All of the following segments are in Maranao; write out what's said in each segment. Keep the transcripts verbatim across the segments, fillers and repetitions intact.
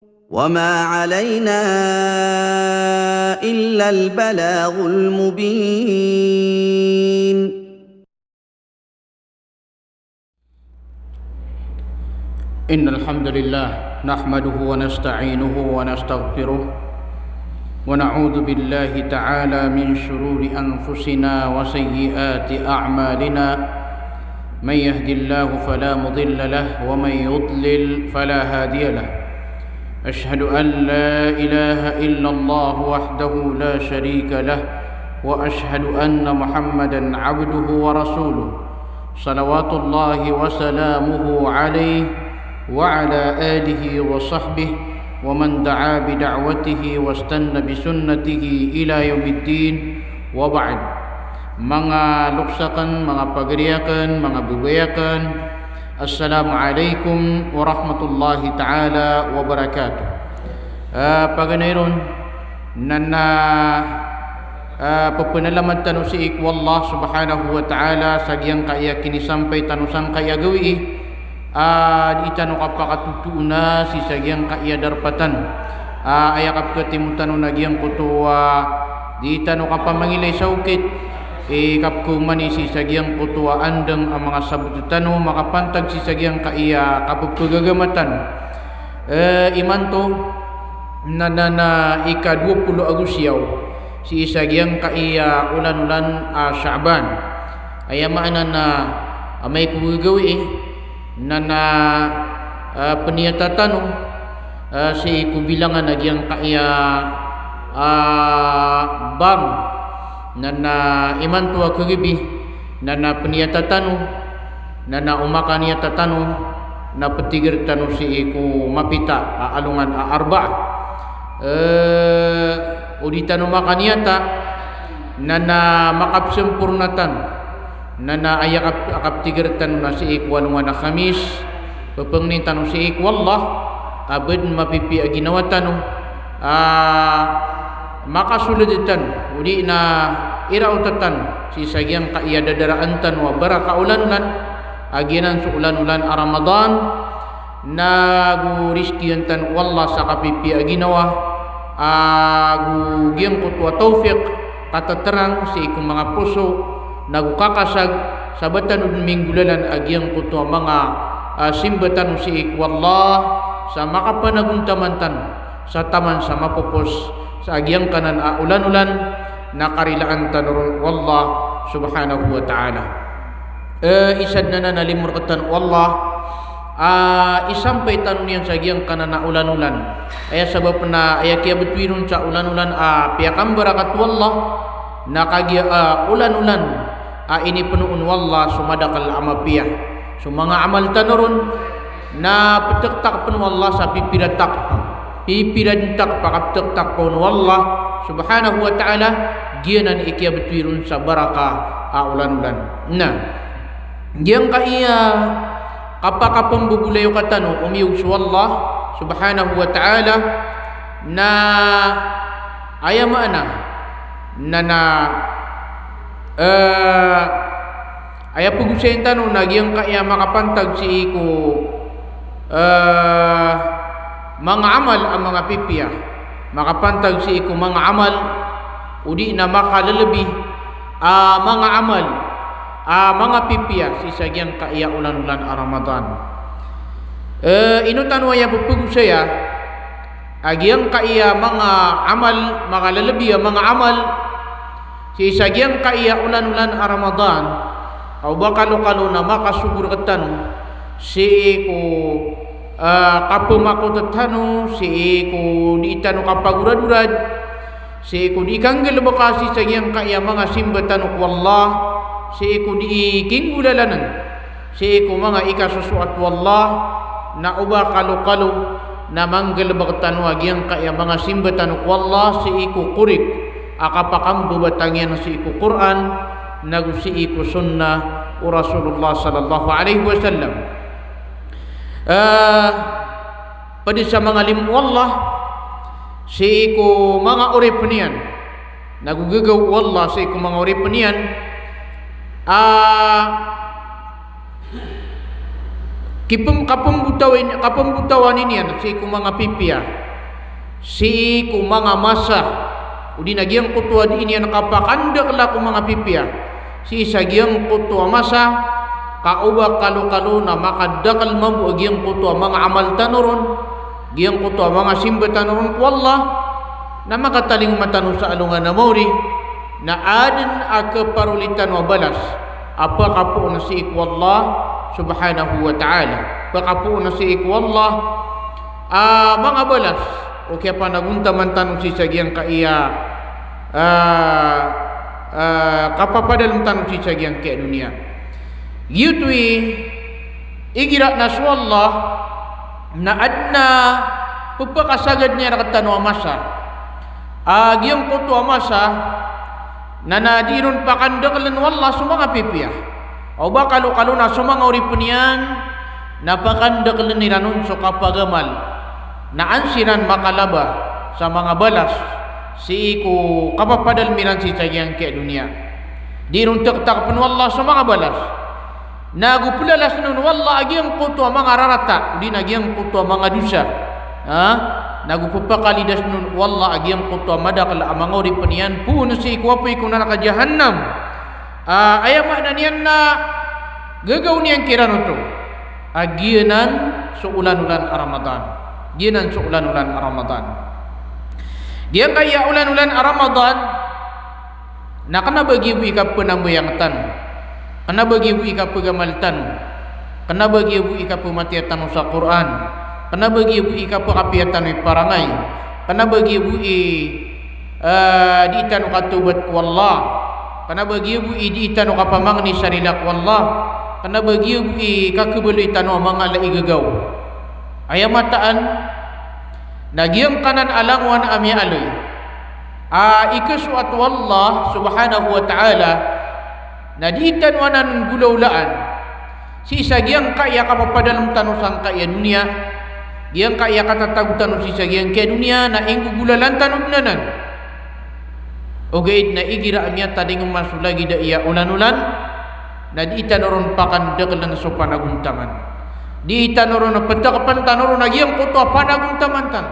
وما علينا إلا البلاغ المبين. إن الحمد لله نحمده ونستعينه ونستغفره، ونعوذ بالله تعالى من شرور أنفسنا وسيئات أعمالنا. من يهد الله فلا مضل له، ومن يضلل فلا هادي له. أشهد أن لا إله إلا الله وحده لا شريك له، وأشهد أن محمدا عبده ورسوله، صلوات الله وسلامه عليه وعلى آله وصحبه ومن دعا بدعوته واستن بسنته إلى يوم الدين، وبعد. Manga loks akn, manga pagari akn, manga babay akn, Assalamu alaikum warahmatullahi ta'ala wabarakatuh. Ah, paganay ron, na na, ah, pphanalamatan tano sii ko Allah subhanahu wa ta'ala sa giyangkaya kinisampay tano sangkaya gawii, ah, di tano kapakatotoona sii sa giyangkaya darpa tano. Ah, aya kapkhatimo tano na giyangkoto a di tano kapamangilay sa okit, i kapkhaoma sii sa giyangkoto a andang a manga sabot tano makapantag sii sa giyangkaya kappagagama tano. Eh, imanto, na, na, na ika dowa polo ago siyaw sii sa giyangkaya olan-olan a Sha'ban. Aya maana na amay ko gagawii, na na, ah, pniyata tano, ah, sii ko bilangan a giyangkaya, ah, bam. Na na imanto a kagabi, na na pniyata tano, na na o makaniyata tano, na ptigar tano sii ko mapita a alongan a Arba'a. Eh, o di tano makaniyata, na na makapsamporna tano, na na aya kap-, a kaptigar tano na sii ko alongan a Khamis, pphaangnin tano sii ko Allah a badn mapipiya a ginawa tano, ah, makasold tano, o di na iraot tano sii sa giyangkaya dadaraan tano a baraka a olan-olan, a giyanan so olan-olan a Ramadan, nago rizkian tano o Allah sa kapipiya a ginawa, ago giyangkoto a tawfiq, katatarang sii ko manga poso, nago kakasag, sa ba tano dn minggolalan a giyangkoto a manga, ah, simba tano sii ko Allah, sa makapanagontaman tano sa taman sa mapopos sa giyangkanan a olan-olan na karilaan tano ron o Allah subhanahu wa ta'ala. Eh, isa dn anan a limo rktano o Allah, ah, isampay tano niyan sa giyangkanan a olan-olan. Aya sabap na aya kiyabtowi ron sa olan-olan a piyakambarakat o Allah, na kagiya, ah, olan-olan a inipnoon o Allah so madakl a mapiya. So manga amal tano ron, na ptktk pn o Allah sa pipira takp. Pipira dn takp a kaptktk pn o Allah subhanahu wa ta'ala, giyanan i kiyabtowi ron sa baraka a olan-olan. Na giyangkaya kapakapmbobolayoka tano o miyog so Allah subhanahu wa ta'ala, na aya maana, na na, eh, aya pgosayn tano na giyangkaya makapantag sii ko, eh, manga amal a manga pipiya. Makapantag sii ko manga amal, o di na makalalabi a manga amal a manga pipiya sii sa giyangkaya olan-olan a Ramadan. Eh, ino tano aya pphagosaya a giyangkaya manga amal, makalalabi a manga amal sii sa giyangkaya olan-olan a Ramadan, a o ba kalokalo na makasogo rktano sii ko, ah, kapmakot tano, sii ko di tano kapagoradorad, sii ko di kanggalbka sii sa giyangkaya manga simba tano ko Allah, sii ko di kinggolalanan sii ko manga ikasosoat o Allah, na o ba kalokalo na manggalbk tano a giyangkaya manga simba tano ko Allah sii ko korek a kapakambabatang iyan sii ko Qur'an, nago sii ko sunnah o Rasulullah sallallahu alaihi wasallam. Eh, pd sa manga limo o Allah sii ko manga oripn iyan, nago gagaw o Allah sii ko manga oripn iyan, ah, Kipem-, kapembotawan, kapembotawan iyan sii ko manga pipiya, sii ko manga masa, odi na giyangkoto a dii niyan kapakandakla ko manga pipiya, sii sa giyangkoto a masa, ka o ba kalokalo na makadakel mambo a giyangkoto a manga amal tano ron, giyangkoto a manga simba tano ron ko Allah, na makatalingoma tano sa alongan a maori, na aden a kaparoli tano a balas a pakapoon sii ko Allah subhanahu wa ta'ala. Pakapoon sii ko Allah a manga balas o kiyapanagontaman tano sii sa giyangkaya, ah, ah, kapapadalem tano sii sa giyangkaya doniya. Giyoto i igira na so Allah na aden a pepakasagad niyan rektano a masa. A giyangkoto a masa na, na dii ron pakandakelen o Allah so manga pipiya. O ba kalokalo na so manga oripen iyan na pakandakelen iran on so kapagamal. Na an siran makalaba sa manga balas sii ko kapapadalem iran sii sa giyangkaya doniya. Dii ron tektakepen o Allah so manga balas. Na go pelalasen on o Allah a giyangkoto a manga rarata, odi na giyangkoto a manga dosa. Ha? Na go pepakalidasen on o Allah a giyangkoto a madakel a manga oripen iyan poon sii ko apoy ko naraka Jahannam. Ah, aya maana niyan na gagaw niyan kiran oto a giyanan so olan-olan a Ramadan. Giyanan so olan-olan a Ramadan. Giyangkaya olan-olan a Ramadan, na kena ba giya bo i kapenambayang tano, kena ba giya bo i kapegamal tano, kena ba giya bo i kapematiya tano sa Qur'an, kena ba giya bo i kapekapiya tano i parangay, kena ba giya bo i, eh, dii tano katawbat ko Allah, kena ba giya bo i dii tano kapamangni sa rila ko Allah, kena ba giya bo i kakebaloy tano a manga ala i gagaw. Aya mataan na giyangkanan a langowan a miyaaloy a ikasoat o Allah subhanahu wa ta'ala na dii tano anan golawlaan sii sa giyangkaya kapapadalem tano sangkaya doniya, giyangkaya katatago tano sii sa giyangkaya doniya na inggogolalan tano den anan. Ogaid na igira a miyatalingoma so lagid a iya olan-olan, na dii tano ron pakandakelen so panagontaman. Dii tano ron, petakepen tano ron a giyangkoto a panagontaman tano.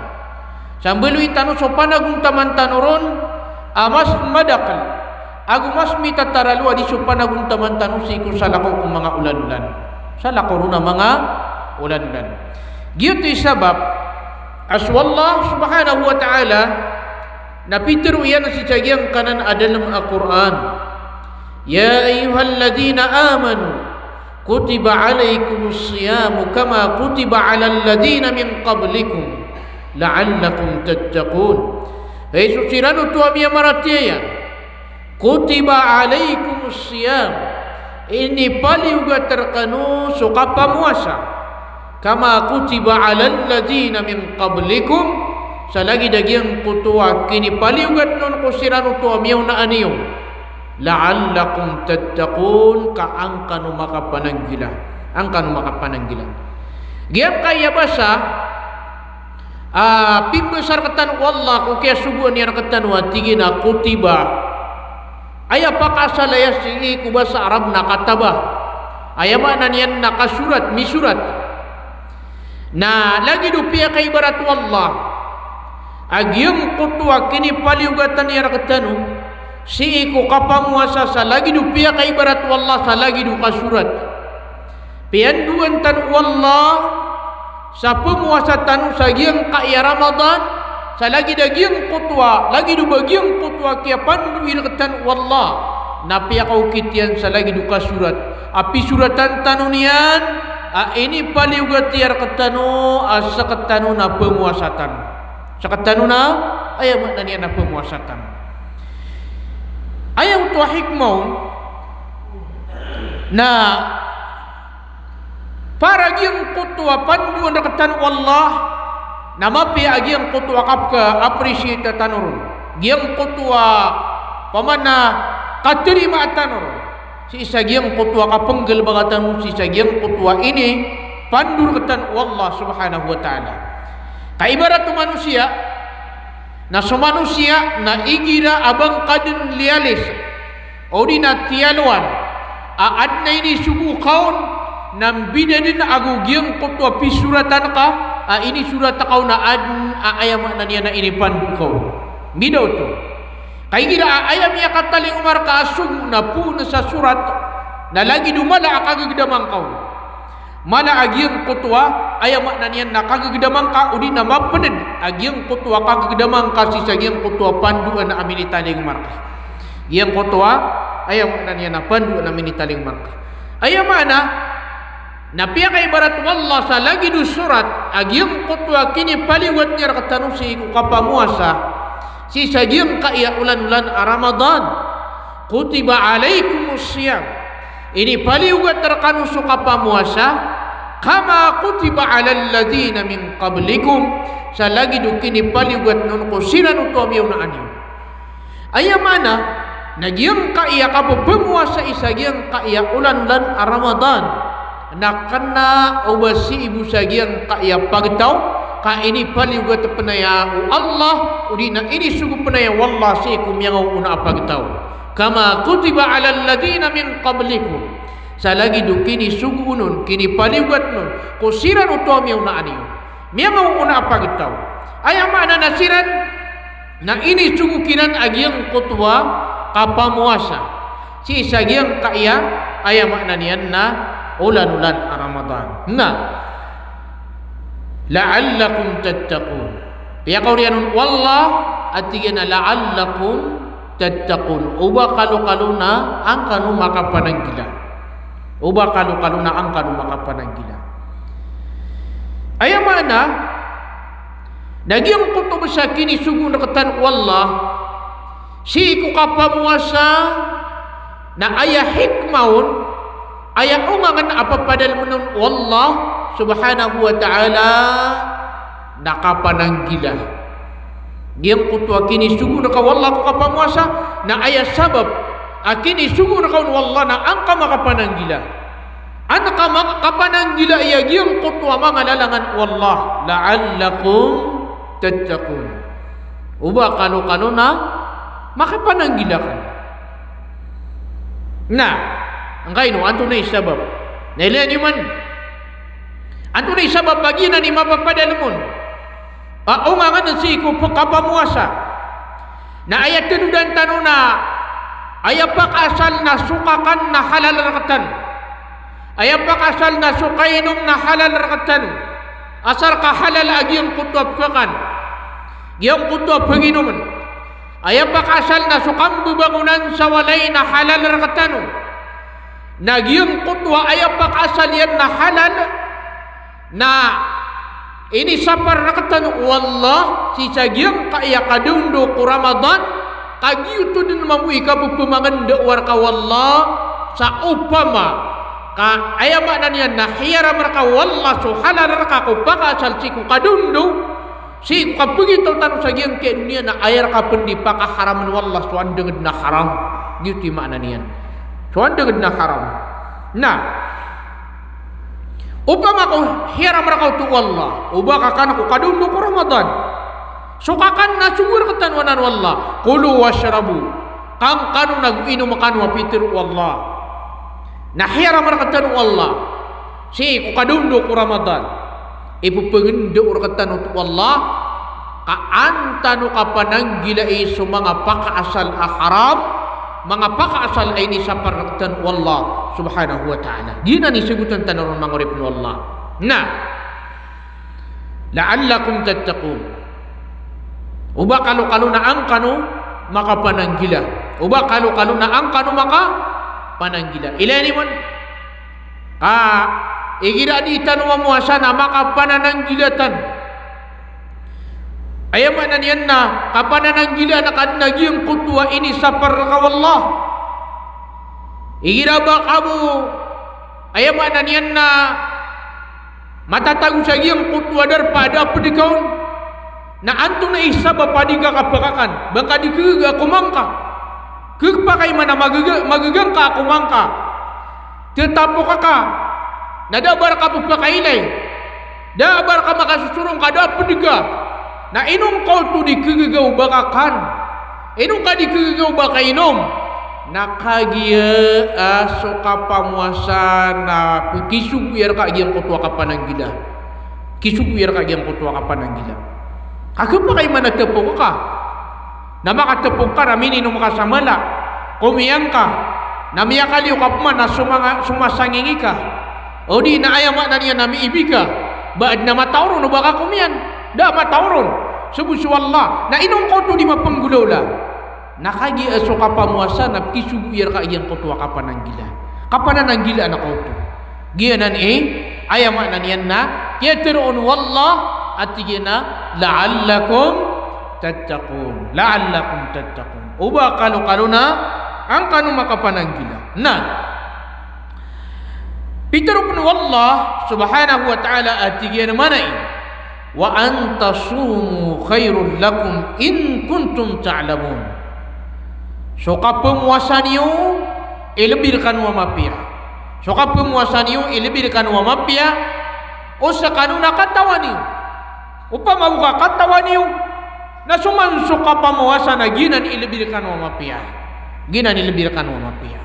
Sambaloy tano so panagontaman tano ron a mas madakel ago mas mitataralo a di so panagontaman tano sii ko salakaw ko manga olan-olan. Salakaw ron a manga olan-olan. Giyoto i sabap a so Allah subhanahu wa ta'ala na pitero iyan sii sa giyangkanan a dalem a Qur'an. Ya ayyuhalladhina amanu, kutiba alaykumus siyamu kama kutiba alal ladhina min qablikum la'allakum tattaqun. Hay so siran oto a miyamaratiyaya, kutiba alaykumus siyam, inipaliyogat rekano so kapamowasa. Kama kutiba alal ladhina min qablikum, sa lagid a giyangkoto a kinipaliyogat on ko siran oto a miyaona niyo. La'allakum tattaqun, ka an kano makapananggila. An kano makapananggila. Giyangkaya basa a pimbasa rektano o Allah ko kiyasogoan iyan rektano a tig iyan a kutiba. Aya pakaasal aya sii ko basa Arab na kataba. Aya maana niyan na kasorat, misorat. Na lagid o piyakaibarat o Allah a giyangkoto a kinipaliyogatan iyan rektano sii ko kapamowasa sa lagid o piyakaibarat o Allah sa lagid o kasorat. Piyandoan tano o Allah sa pemowasa tano sa giyangkaya Ramadan, sa lagid a giyangkoto a, lagid o ba giyangkoto a kiyapandoi rektano o Allah, na piyakaokit iyan sa lagid o kasorat a pisoratan tano niyan a inipaliyogat iyan rektano a sektano na pemowasa tano. Sektano na, aya maana niyan na pemowasa tano. Aya oto a hikmah on na para giyangkoto a pandoan rektano o Allah, na mapiya a giyangkoto a kapka-appreciate tano ron. Giyangkoto a pamana katerima tano ron. Sii sa giyangkoto a kapenggalebeka tano, sii sa giyangkoto a inipando rektano o Allah subhanahu wa ta'ala. Ka ibarat o manosiya, na so manosiya na igira a ba ngka den liyalis, odi na tiyalowan a aden a inisogo ka on, Na mbida dn ago giyangkoto a pisoratan ka a inisorat ka on a adn a aya maana niyan na inipando ka on. Mbida oto. Ka igira a aya miyakatalingoma rka a sogo na poon sa sorat na lagid o mala a kagagdaman ka on. Mala a giyangkoto a aya maana niyan na kagagdaman ka odi na mapnd a giyangkoto a kagagdaman ka sii sa giyangkoto a pandoan a minitalingoma rka. Giyangkoto a aya maana niyan na pandoan a minitalingoma rka. Aya maana na piyakaibarat o Allah sa lagid o sorat a giyangkoto a kinipaliyogat iyan rktano sii ko kapamowasa sii sa giyangkaya olan-olan a Ramadan. Kutiba alaykumus siyam. Inipaliyogat rkano so kapamowasa, kama kutiba alal ladhina min qablikum, sa lagid o kinipaliyogat on ko siran oto a miyaona niyo. Aya maana na giyangkaya kapphowasa sii sa giyangkaya olan-olan a Ramadan na kna o ba sii bo sa giyangkaya pagtaw ka inipaliyogat pn aya o Allah, odi na inisogo pn aya o Allah sii ko miyangaoona a pagtaw. Kama kutiba alal ladhina min qablikum. Sa lagid o kinisogo on, kinipaliyogat on ko siran oto a miyaona niyo. Miyangaoona a pagtaw. Aya maana na siran na inisogo kiran a giyangkoto a kapamowasa sii sa giyangkaya, aya maana niyan na olan-olan a Ramadan. Na la'allakum tattaqun. Piyakaoriyan on o Allah a tig iyan a la'allakum tattaqun. O ba kalokalo na angkano makapananggila. O ba kalokalo na angkano makapananggila. Aya maana na giyangkoto bs a kinisogo on rktano o Allah sii ko kapamowasa na aya hikmah on, aya ongangan a papadalmn on o Allah subhanahu wa ta'ala na kapananggila. Giyangkoto a kinisogo rka o Allah ko kapamowasa na aya sabap a kinisogo rka on o Allah na an ka makapananggila. An ka makapananggila iyan giyangkoto a manga lalangan o Allah. La'allakum tattaqun. O ba kalokalo na makapananggila ka. Na angkaino, antonaa i sabap? Na ilaya niyo man. Antonaa i sabap a giyanan i mapapadalm on a ongangan sii ko kapamowasa? Na aya tanodan tano na aya pakaasal na so kakan na halal rktano. Aya pakaasal na so kainom na halal rktano. Asar ka halal a giyangkoto a pkakan, giyangkoto a pginomn. Aya pakaasal na so kambabangonan sa walay na halal rktano. Na giyangkoto a aya pakaasal iyan na halal na inisapar rktano o Allah sii sa giyangkaya kadaondaw ko Ramadan, ka giyoto dn mambo i kapphmangndao rka o Allah sa opama ka aya maana niyan na hiyaram rka o Allah so halal rka ko pakaasal sii ko kadaondaw, sii ko kapagitaw tano sa giyangkaya doniya na aya rka pn di pakaharamn o Allah so andang dn a haram. Giyoto i maana niyan. So andang dn a haram. Na opama ko hiyaram rka oto o Allah, o ba kakan ko kadaondaw ko Ramadan. So kakan na sogo rktano anan o Allah, kulu washrabu. Kan kano nago inom kano a pitharo o Allah. Na hiyaram rktano o Allah sii ko kadaondaw ko Ramadan. Ipphangndao rktano oto o Allah ka an tano kapananggilai so manga pakaasal a haram, manga pakaasal a inisapar rktano o Allah subhanahu wa ta'ala. Giyanan i sagotan tano ron manga oripn o Allah. Na la'allakum tattaqun. O ba kalokalo na angkano makapananggila. O ba kalokalo na angkano makapananggila. Ilaya niyo man. Ka igira di tano mamowasa na makapanananggila tano. Aya maana niyan na kapanananggila na kadn a giyangkoto a inisapar rka o Allah. Igira ba ka bo, aya maana niyan na matatago sa giyangkoto a darpa a da a pd ka on. Na antonaa i sabap a di ka kapakakan? Ba ngka di khagaga ko mangka. Khapakay man a magaga, magaga ngka ko mangka. Tatapoka ka. Na da a ba rka pphakailay. Da a ba rka makasosorong ka da a pd ka. Na ino ngka oto di khagaga o ba kakan? Ino ngka di khagaga o ba kainom? Na kagiya a so kapamowasa na pkisogo iyan rka giyangkoto a kapananggila. Kisogo iyan rka giyangkoto a kapananggila. Ka khapakay man a tpok ka. Na makatpok ka na mininom ka sa mala. Komiyan ka. Na miyakaliyo ka pman na soma-, somasanging ika. O di na aya maana niyan na miibi ka. Ba adn a mataw ron o ba ka komiyan. Da a mataw ron. So bo so Allah. Na ino ngka oto di mapnggolawla. Na kagiya so kapamowasa na pkisogo iyan rka giyangkoto a kapananggila. Kapanananggila na kaoto. Giyanan i, aya maana niyan na, kiyatharoon o Allah, a tig iyan a, "La'allakum tattaqun." La'allakum tattaqun. O ba kalokalo na, angkano makapananggila. Na, pitharo pn o Allah subhanahu wa ta'ala a tig iyan a maana i, "Wa an tasumu khairul lakum in kuntum ta'lamun." So kapamowasa niyo, i lbi rkano a mapiya. So kapamowasa niyo, i lbi rkano a mapiya, o skano na katawan iyo. Opama o ka katawan iyo, na so man so kapamowasa na giyanan i lbi rkano a mapiya. Giyanan i lbi rkano a mapiya.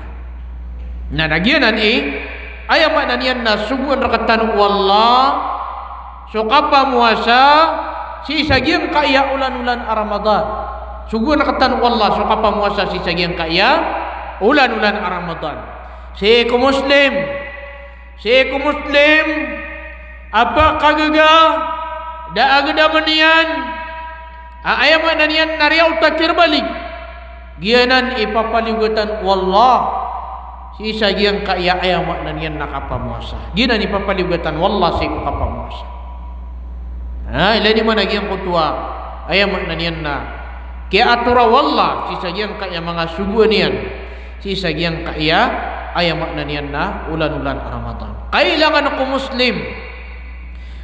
Na, na giyanan i, aya maana niyan na sogoan rktano o Allah, so kapamowasa, sii sa giyangkaya olan-olan a Ramadan. Sogoan rktano o Allah, so kapamowasa, sii sa giyangkaya olan-olan a Ramadan. Sii ko Muslim, Sii ko Muslim a pkagaga, da a gdam iyan a aya maana niyan na riyaot a kiyabalig. Giyanan i papaliyogatan o Allah sii sa giyangkaya aya maana niyan na kapamowasa. Giyanan i papaliyogatan o Allah sii ko kapamowasa. Na ilay niyo man a giyangkoto a aya maana niyan na kiyaatora o Allah sii sa giyangkaya manga sogoan iyan. Sii sa giyangkaya, aya maana niyan na olan-olan a Ramadan. Kailangan ko Muslim,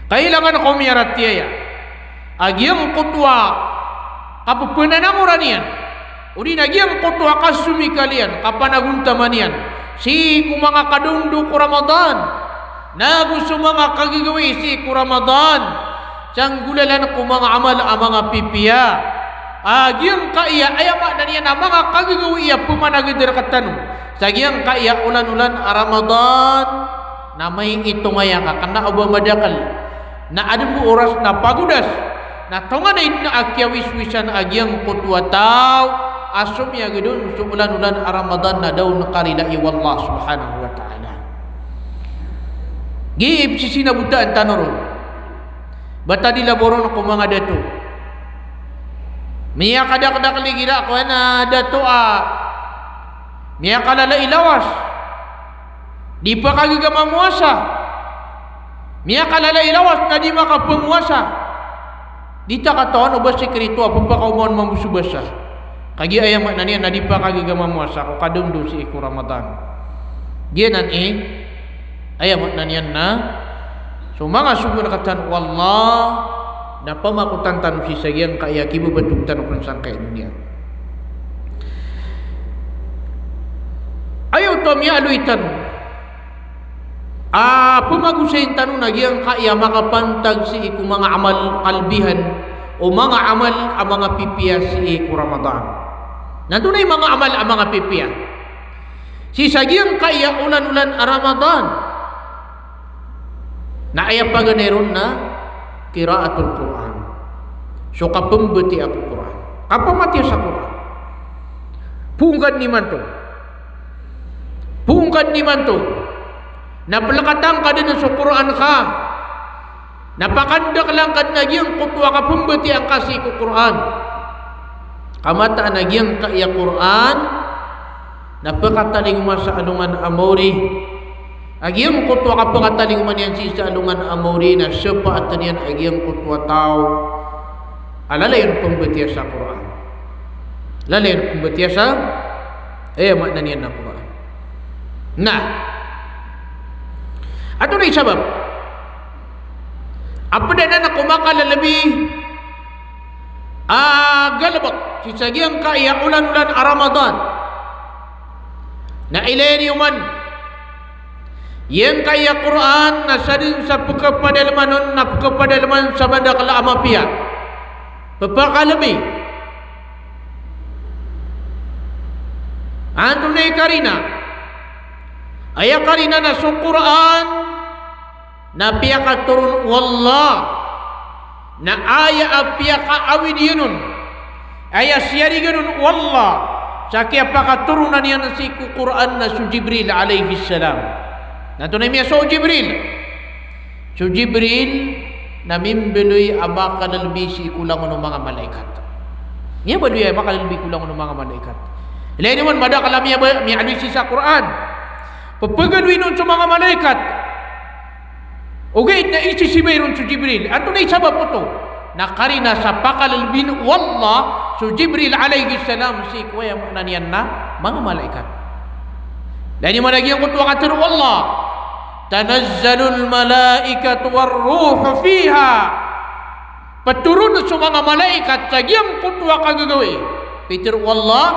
kailangan ko miyaratiyaya a giyangkoto a kappananangoran iyan, odi na giyangkoto a kasomikal iyan, kapanagontaman iyan sii ko manga kadaondo ko Ramadan, nago so manga kagagawii sii ko Ramadan, sa nggolalan ko manga amal a manga pipiya. A giyangkaya, aya maana niyan na manga kagagawii a pmanagad rktano sa giyangkaya olan-olan a Ramadan, na maiitong aya ka kna o ba madakl. Na adn bo oras na pagodas, na tonganay dn a kiyawiswisan a giyangkoto a taw a somiyagad on so olan-olan a Ramadan na da on karilai o Allah subhanahu wa ta'ala. Giya i pzisinabotaan tano ron. Ba ta di labaw ron ko manga dato. Miyakadakdakl igira ko aya na dato a miyakalala i lawas. Di pkagaga mamowasa. Miyakalala i lawas na di makapamowasa. Di ta katawan o ba sikrito a pphakaoma on mambo so basa. Kagiya aya maana niyan na di pkagaga mamowasa ko kadaondo sii ko Ramadan. Giyanan i, aya maana niyan na so manga sogoan rktano o Allah na pamakotan tano sii sa giyangkaya kibabatog tano pn sangkai a doniya. Aya oto a miyaaloy tano a pmagosayn tano na giyangkaya makapantag sii ko manga amal kalbihan o manga amal a manga pipiya sii ko Ramadan. Na antonaa i manga amal a manga pipiya sii sa giyangkaya olan-olan a Ramadan? Na aya paganay ron na qiraatul Qur'an. So kapmbatiya ko Qur'an. Kapamatiya sa Qur'an. Poon ka dn imanto. Poon ka dn imanto. Na plkatan ka dn so Qur'an ka. Na pakandaklan ka dn a giyangkoto a kapmbatiyaan ka sii ko Qur'an. Ka mataan a giyangkaya Qur'an na pkatalingoma sa alongan a mawri. A giyangkoto a kapkatalingoma niyan sii sa alongan a mawri na sapaatn iyan a giyangkoto a taw a lalayon pmbatiya sa Qur'an. Lalayon pmbatiya sa, aya maana niyan na Qur'an. Na antonaa i sabap a pd anan ko makalalbi a galbk sii sa giyangkaya olan-olan a Ramadan? Na ilaya niyo man, giyangkaya Qur'an na sadn sa pkhapadalman on na pkhapadalman sa madakl a mapiya. Pphakalabi. Antonaa i karina? Aya karina na so Qur'an na piyakatoron o Allah, na aya a piyakaawid iyan on, aya siyarigan on o Allah sa kiyapakatoronan iyan sii ko Qur'an na so Jibril alayhis salam. Na antonaa i miyasowa o Jibril? So Jibril na mimbaloy a makalelebi sii ko langon o manga malaikat. Miyabaloy a makalelebi ko langon o manga malaikat. Ilay niyo man madakl a miyaba-, miyaaloy sii sa Qur'an. Pepegaloyin on so manga malaikat. Ogaid na isisibay ron so Jibril. Antonaa i sabap oto? Na karina sa pakalelebin o Allah so Jibril alayhis salam sii ko aya maana niyan na manga malaikat. Ilay niyo man a giyangkoto a katharo o Allah: "Tanazzalul malaikatu war ruhu fiha." Petoron so manga malaikat sa giyangkoto a kagagawii. Pitharo o Allah,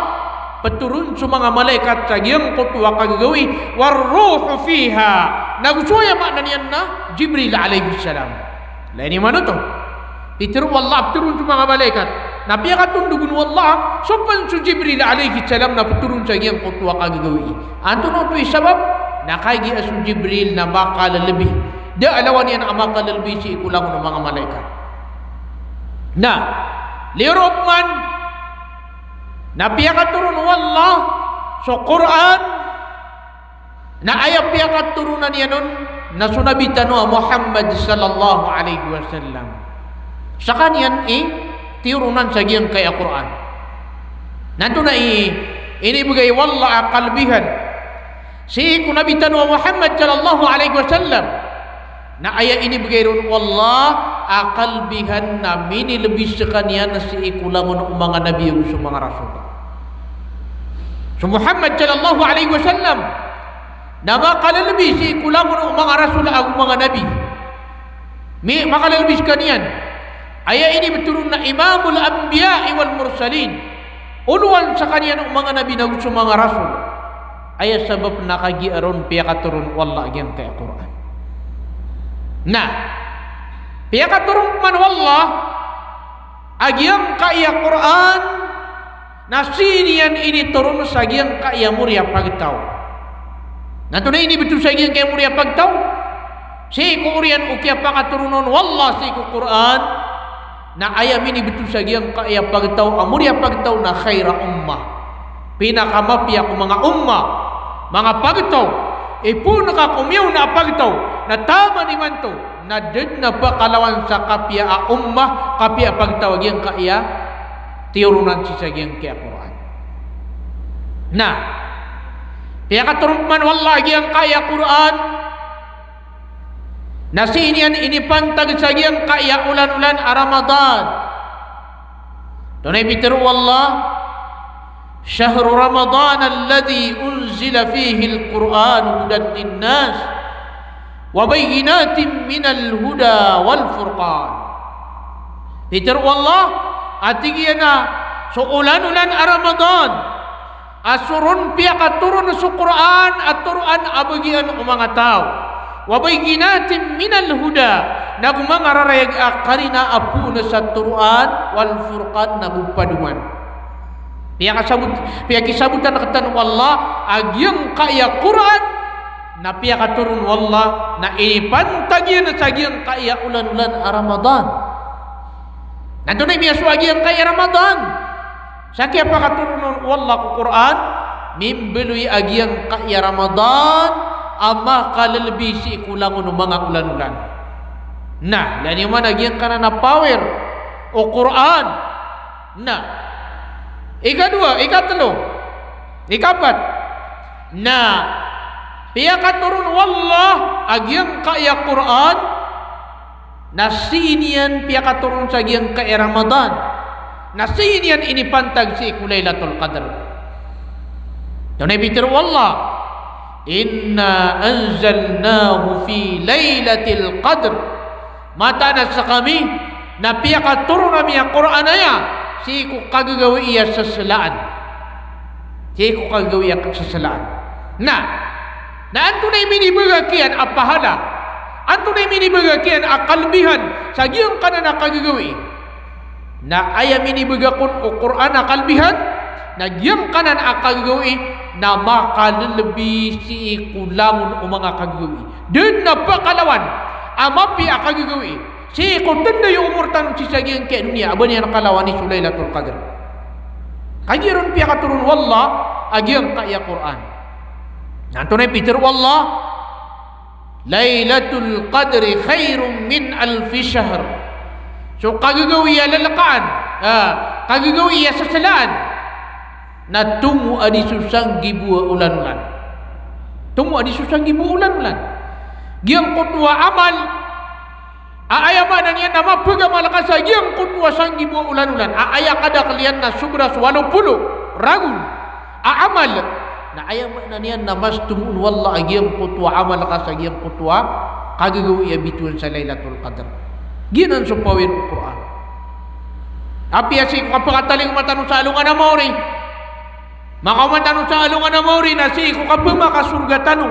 petoron so manga malaikat sa giyangkoto a kagagawii, war ruhu fiha. Na go so aya maana niyan na Jibril alayhis salam. Ilay niyo man oto. Pitharo o Allah a petoron so manga malaikat. Na piyakatondog on o Allah so pn so Jibril alayhis salam na petoron sa giyangkoto a kagagawii. Antonaa oto i sabap? Na kagiya so Jibril na makalelebi. Da a lawan iyan a makalelebi sii ko langon o manga malaikat. Na, liyo ron man, na piyakatoron o Allah so Qur'an, na aya piyakatoronan iyan on na so Nabi tano a Muhammad sallallahu alayhi wasallam. Skaniyan i tiyoronan sa giyangkai a Qur'an. Na antonaa i inibegay o Allah a kalbihan sii ko Nabi tano a Muhammad sallallahu alayhi wasallam? Na aya inibegay ron o Allah a kalbihan na minilebi skaniyan sii ko langon o manga nabi ago so manga rasul. So Muhammad sallallahu alayhi wasallam na makalelebi sii ko langon o manga rasul ago manga nabi. Mi-, makalelebi skaniyan. Aya inibthoron na imamul anbiya'i wal mursalin. Olowan skaniyan o manga nabi na go so manga rasul. Aya sabap na kagiya ron piyakatoron o Allah a giyangkai a Qur'an. Na, piyakatoron pman o Allah a giyangkai a Qur'an na sii niyan initoron sa giyangkai a mori a pagtaw. Na antonaa i inibtho sa giyangkai a mori a pagtaw? Sii ko oriyan o kiyapakatoron on o Allah sii ko Qur'an, na aya minibtho sa giyangkai a pagtaw a mori a pagtaw na khaira ummah. Pinakamapiya ko manga ummah, manga pagtaw. Ipoon ka ko miyaona a pagtaw, na taman imanto na da dn a pakalawan sa kapiya a ummah, kapiya a pagtaw a giyangkai a tiyoronan sii sa giyangkai a Qur'an. Na, piyakatoron pman o Allah a giyangkai a Qur'an na sii niyan inipantag sa giyangkai a olan-olan a Ramadan. Antonaa i pitharo o Allah? "Shahru Ramadan alladhi unzila fihil Qur'anu hudan linnas wa bayyinatin minal huda wal furqan." Pitharo o Allah a tig iyan a so olan-olan a Ramadan a soron piyakatoron so Qur'an a toroan a bagian o manga taw. Wa bayyinatin minal huda, na go manga rarayag a karina a poon sa toroan, wal furqan, na go padoman. Piyakasabot, piyakisabotan rktano o Allah a giyangkai a Qur'an na piyakatoron o Allah na inipantag iyan sa giyangkai a olan-olan a Ramadan. Na antonaa i miyasowa a giyangkai a Ramadan? Sa kiyapakatoron o Allah ko Qur'an, mimbaloy a giyangkai a Ramadan a makalelebi sii ko langon o manga olan-olan. Na, ilay niyo man a giyangkanan a power o Qur'an. Na, ikadowa, ikatlo, ikapat. Na, piyakatoron o Allah a giyangkai a Qur'an na sii niyan piyakatoron sa giyangkai a Ramadan, na sii niyan inipantag sii ko Lailatul Qadr. Antonaa i pitharo o Allah? "Inna anzalnahu fi lailatil qadr." Mataan a skami na piyakatoron ami a Qur'an aya sii ko kagagawii a seselaan. Sii ko kagagawii a seselaan. Na, na antonaa i minibegan iyan a pahala? Antonaa i minibegan iyan a kalbihan sa giyangkanan a kagagawii? Na aya minibegan on o Qur'an a kalbihan, na giyangkanan a kagagawii, na makalelebi sii ko langon o manga kagagawii. Da den a pakalawan a mapiya a kagagawii sii ko tanda i omor tano sii sa giyangkai a doniya a ba niyan kalawani so Lailatul Qadr. Kagiya ron piyakatoron o Allah a giyangkai a Qur'an. Na antonaa i pitharo o Allah? "Lailatul Qadri khairun min alfi shahr." So kagagawii a lalakaan, ah, kagagawii a sasalaan, na tomo a di so sanggibo a olan-olan. Tomo a di so sanggibo a olan-olan. Giyangkoto a amal a aya maana niyan na mapagamal ka sa giyangkoto a sanggibo a olan-olan, a aya kadakel iyan na sobra so walo polo ragon a amal, na aya maana niyan na mas tomo on o Allah a giyangkoto a amal ka sa giyangkoto a kagagawii a bitowan sa Lailatul Qadr. Giyanan so power o Qur'an. Apiya sii ko kapakatalingoma tano sa alongan a maori, makaoma tano sa alongan a maori na sii ko kapemakasorga tano,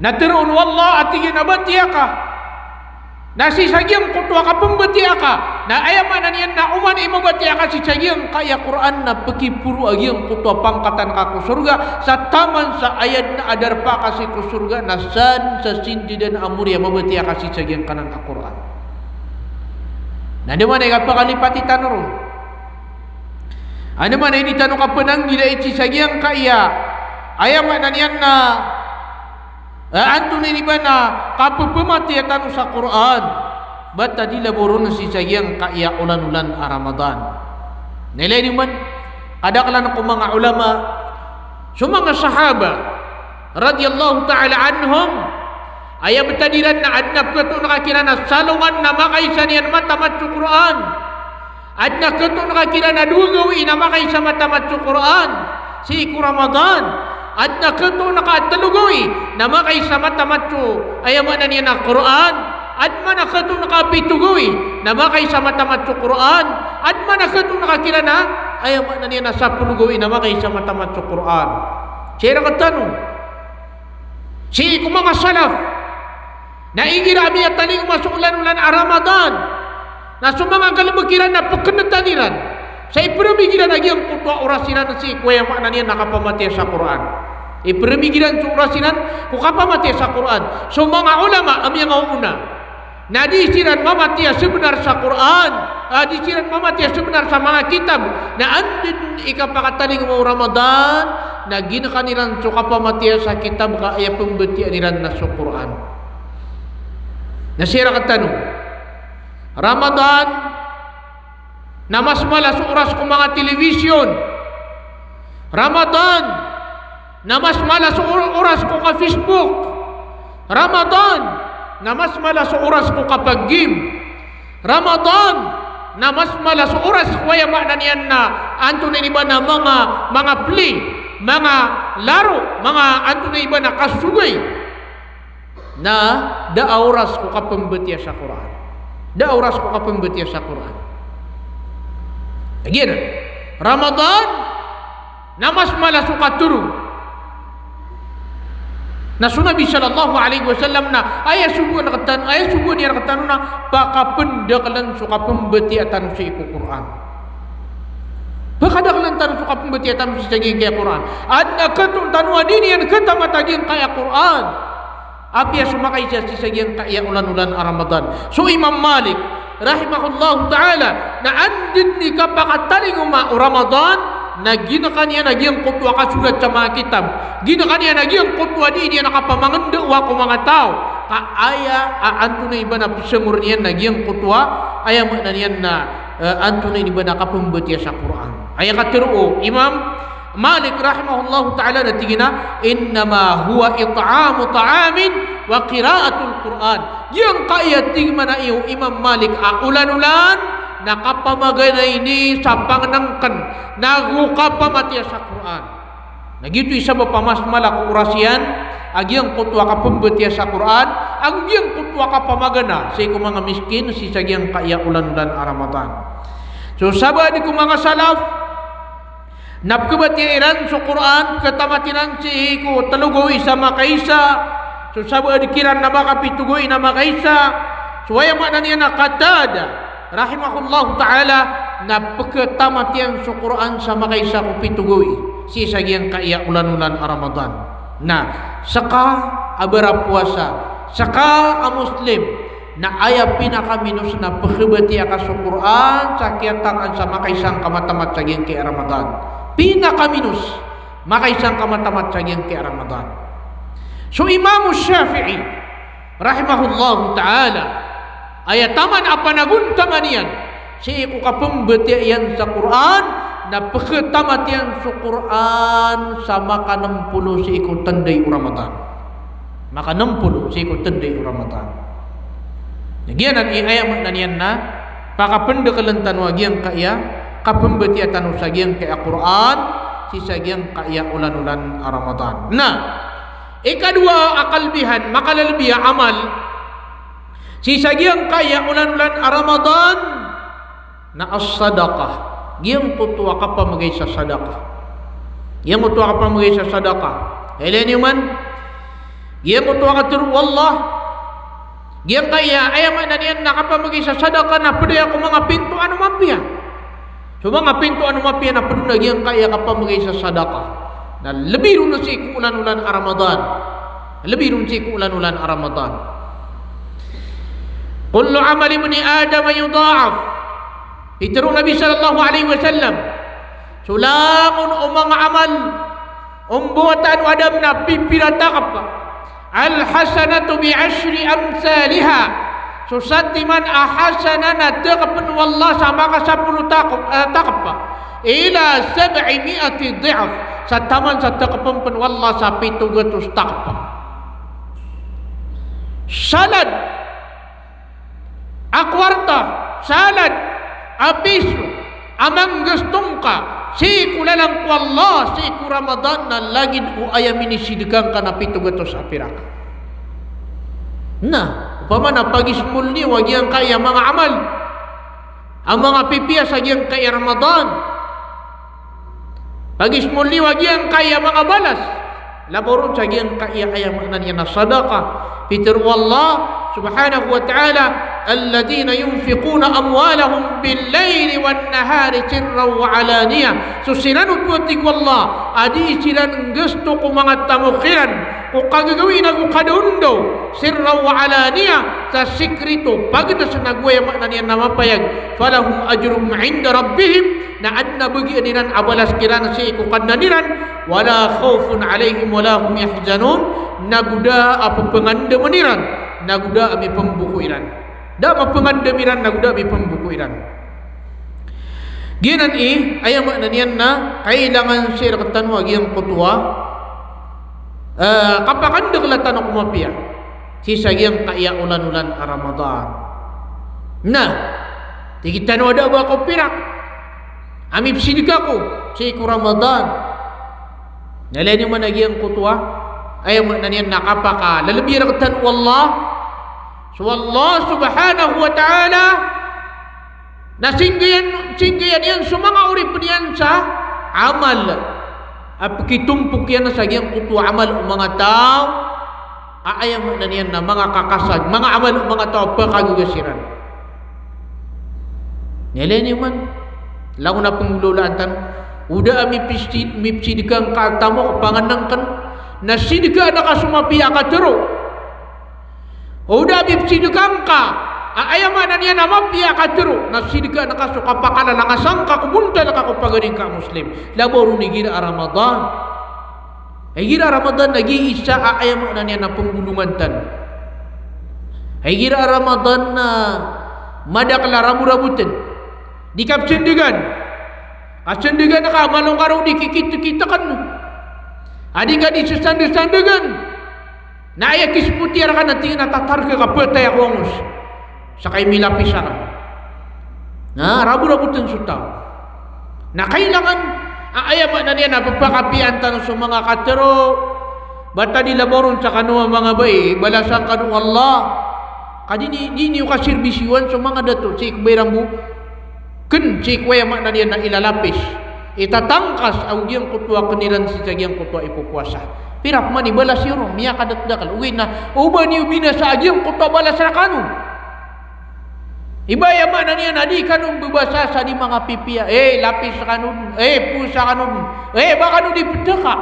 na teroon o Allah a tig iyan a batiya ka. Na sii sa giyangkoto a kapembatiya ka, na aya maana niyan na oman i mabatiya ka sii sa giyangkai a Qur'an na pekiporo a giyangkoto a pangkatan ka ko sorga, sa taman sa aya den a darpa ka sii ko sorga na san sa sindedan a maori a mabatiya ka sii sa giyangkanan a Qur'an. Na anda man i kapakalipati tano ron? Anda man i di tano kapenanggilai sii sa giyangkai a, aya maana niyan na, eh, antonaa ini ba na kapepematiya tano sa Qur'an, ba ta di laboron sii sa giyangkai a olan-olan a Ramadan. Na ilay niyo man, kadakelan ko manga ulama, so manga sahaba, radiyallahu ta'ala anhum, aya betad iran na aden a pekatoon ka kiran a salongan na makaisa niyan matamat so Qur'an. Aden a ketoon ka kiran a dowa gawii na makaisa matamat so Qur'an sii ko Ramadan. Aden a ketoon ka a telo gawii na makaisa matamat so, aya maana niyan na, Qur'an. Aden man a ketoon ka a pito gawii na makaisa matamat so Qur'an. Aden man a ketoon ka kiran a, aya maana niyan na, sapolo gawii na makaisa matamat so Qur'an. Sii rektano, sii ko manga salaf, na igira a miyatalingoma so olan-olan a Ramadan, na so manga galebek iran na pekenetan iran sa iperemig iran a giyangkoto a oras iran sii ko, aya maana niyan na, kapamatiya sa Qur'an. Iperemig iran so oras iran ko kapamatiya sa Qur'an. So manga ulama a miyangaoona na di siran mamatiya sebenar sa Qur'an, ah, di siran mamatiya sebenar sa manga kitab. Na anda den i kapakatalingoma o Ramadan na ginekan iran so kapamatiya sa kitab ka aya pembatiyaan iran na so Qur'an. Na sii rektano, Ramadan na mas mala so oras ko manga television. Ramadan na mas mala so or-, oras ko ka-Facebook. Ramadan na mas mala so oras ko kapag-game. Ramadan na mas mala so oras ko, aya maana niyan na, antonaa ini ba na, manga, manga play, manga laro, manga antonaa ini ba na kasogay. Na da a oras ko kapembatiya sa Qur'an. Da a oras ko kapembatiya sa Qur'an. Lagid anan, Ramadan na mas mala so katorog. Na so Nabi sallallahu alaihi wasallam na aya sogoan rektano, aya sogoan iyan rektano na pakapendakelen so kapembatiya tano sii ko Qur'an. Pakadakelen tano so kapembatiya tano sii sa giyangkaya Qur'an. Aden a ketoon tano a di niyan ketamat a giyangkaya Qur'an. Apiya so makaisa sii sa giyangkaya olan-olan a Ramadan. So Imam Malik rahimahullahu ta'ala, na anda den i kapakatalingoma o Ramadan na ginekan iyan a giyangkoto a kasorat sa manga kitab. Ginekan iyan a giyangkoto a di niyan kapamangenda ko manga taw. Ka aya a antonaa i ba na pesengoren iyan na giyangkoto a, aya maana niyan na, eh, antonaa i ba na kapembatiya sa Qur'an. Aya katero o Imam Malik rahimahullahu ta'ala na tig iyan a, "Innama huwa it'amu ta'amin wa qira'atul Qur'an." Giyangkaya, tig mambo o Imam Malik, a olan-olan na kapamagana ini sa pangnengken nago kapamatiya sa Qur'an. Na giyoto i sabap a mas mala ko oras iyan a giyangkoto a kapembatiya sa Qur'an, ago giyangkoto a kapamagana sii ko manga miskin sii sa giyangkaya olan-olan a Ramadan. So sabaad ko manga salaf, na pekebatiya iran so Qur'an, peketamat iran sii ko telo gawii sa makaisa. So sabaad kiran na makapito gawii na makaisa. So aya maana niyan na Qatada rahimahullahu ta'ala, na peketamat iyan so Qur'an sa makaisa ko pito gawii. sii sa giyangkaya olan-olan a Ramadan. Na seka a barapowasa, seka a Muslim, na aya pinakaminos na pekhabatiya ka so Qur'an sa kiyatangan sa makaisa ngka matamat sa giyangkaya Ramadan. Pinakaminos, makaisa ngka matamat sa giyangkaya Ramadan. So Imam Shafi'i rahimahullahu ta'ala, aya taman a panagontaman iyan sii ko kapembatiya iyan sa Qur'an, na pekatamat iyan so Qur'an sa makanem polo sii ko tenday o Ramadan. Makanem polo sii ko tenday o Ramadan. Na giyanan i aya maana niyan na pakapendekelen tano a giyangkaya kapembatiya tano sa giyangkaya Qur'an sii sa giyangkaya olan-olan a Ramadan. Na ikadowa a kalbihan, makalelebi a amal sii sa giyangkaya olan-olan a Ramadan, na as-sadaqah. Giyangkoto a kapamegay sa sadaqah. Giyangkoto a kapamegay sa sadaqah. Ilay niyo man, giyangkoto a katero o Allah. Giyangkaya, aya maana niyan na kapamegay sa sadaqah na ped aya ko manga pinto a mapiya. So manga pinto a mapiya na ped on a giyangkaya kapamegay sa sadaqah. Na lebi ron sii ko olan-olan a Ramadan. Lebi ron sii ko olan-olan a Ramadan. Kullu amali ibni Adam yudha'af. Pitero o Nabi sallallahu alaihi wasallam, so langon o manga amal o mbawataan o Adam na pipira takep. Al-hasanatu bi ashri amthaliha. So satiman a hasanah na tekepen o Allah sa makasapolo takep, eh, takep. Ila sab'i mi'ati dhi'f. Sa taman sa tekepen pen o Allah sa pito gatos takep. Salad a kwarta, salad a piso a manggesto ngka sii ko lalan ko Allah sii ko Ramadan na lagid o aya minisidka ngka na pito gatos a pirak. Na opama na pagismol niyo a giyangkaya manga amal a manga pipiya sa giyangkaya Ramadan, pagismol niyo a giyangkaya manga balas, labaw ron sa giyangkaya, aya maana niyan na sadaqah. Pitero o Allah subhanahu wa ta'ala, "Alladhina yunfiquna amwalahum bil-layli wan-nahari sirran wa alaniyah." So siran oto, a tig o Allah, a dii siran nggesto ko manga tamok iran ko kagagawii nago kadaondaw, sirran wa alaniyah, sa sikrito, pagnes, nago aya maana niyan na mapayag, "Falahum ajruhum inda rabbihim." Na aden a bagian iran a balas kiran sii ko Kadnan iran, "wala khawfun alaihim wala hum yahzanun," nago da a pepengandemen iran, nago da a mipemboko iran. Da a mapengandem iran, nago da a mipemboko iran. Giyanan i, aya maana niyan na kailangan sii rektano a giyangkoto a, eh, kapakandekel tano ko mapiya sii sa giyangkaya olan-olan a Ramadan. Na tig tano a da a ba ko pirak a mipsidka ko sii ko Ramadan. Na ilay niyo man a giyangkoto a, aya maana niyan na kapakalelebi a rektano o Allah. So Allah subhanahu wa ta'ala na singgaya, singgaya niyan so manga oripen iyan sa amal a pekitompok iyan sa giyangkoto a amal o manga taw a, aya maana niyan na manga kakasag, manga amal o manga taw a pekagaga siran. Na ilay niyo man, langon a penggolawlaan tano, o da a mipsi-, mipsidka ngka a tamok, pangenengken, na sidkaan ka so mapiya a katero. O da a mipsidka ngka a, aya maana niyan na mapiya a katero, na sidkaan ka so kapakalalangasan ka ko bontal ka ko pagari ngka a Muslim. Labaw ron igira a Ramadan. Igira a Ramadan na giya isa a, aya maana niyan na pembolongan tano. Igira a Ramadan na madakel a raboraboten. Di ka pesendegan. Ka sendegan ka, malo ngka ron di kikitkitek. A di ngka di sesandesandegan. Na aya kispotiya rka na tig iyan a tatarka ka petay ako angos. Sa kay milapis aken. Na raboraboten so taw. Na kailangan a, aya maana niyan na pepakapiyaan tano so manga katero. Ba ta di labaw ron sa kano a manga bai, balasan kano o Allah. Ka di ni, di niyo kaserbisyuan so manga dato, sii ko ba iran bo ken, sii ko, aya maana niyan na ilalapis, itatangkas, ago giyangkoto a ken iran sii sa giyangkoto a ipopowasa. Pira pman i balas iyo ron, miyakadakdakel. Ogaid na o ba niyo binasa a giyangkoto a balas rkano. Iba aya maana niyan a di kano mbabasa sa di manga pipiya, eh, lapis kano, eh, posa kano, eh, ba kano di ptaka.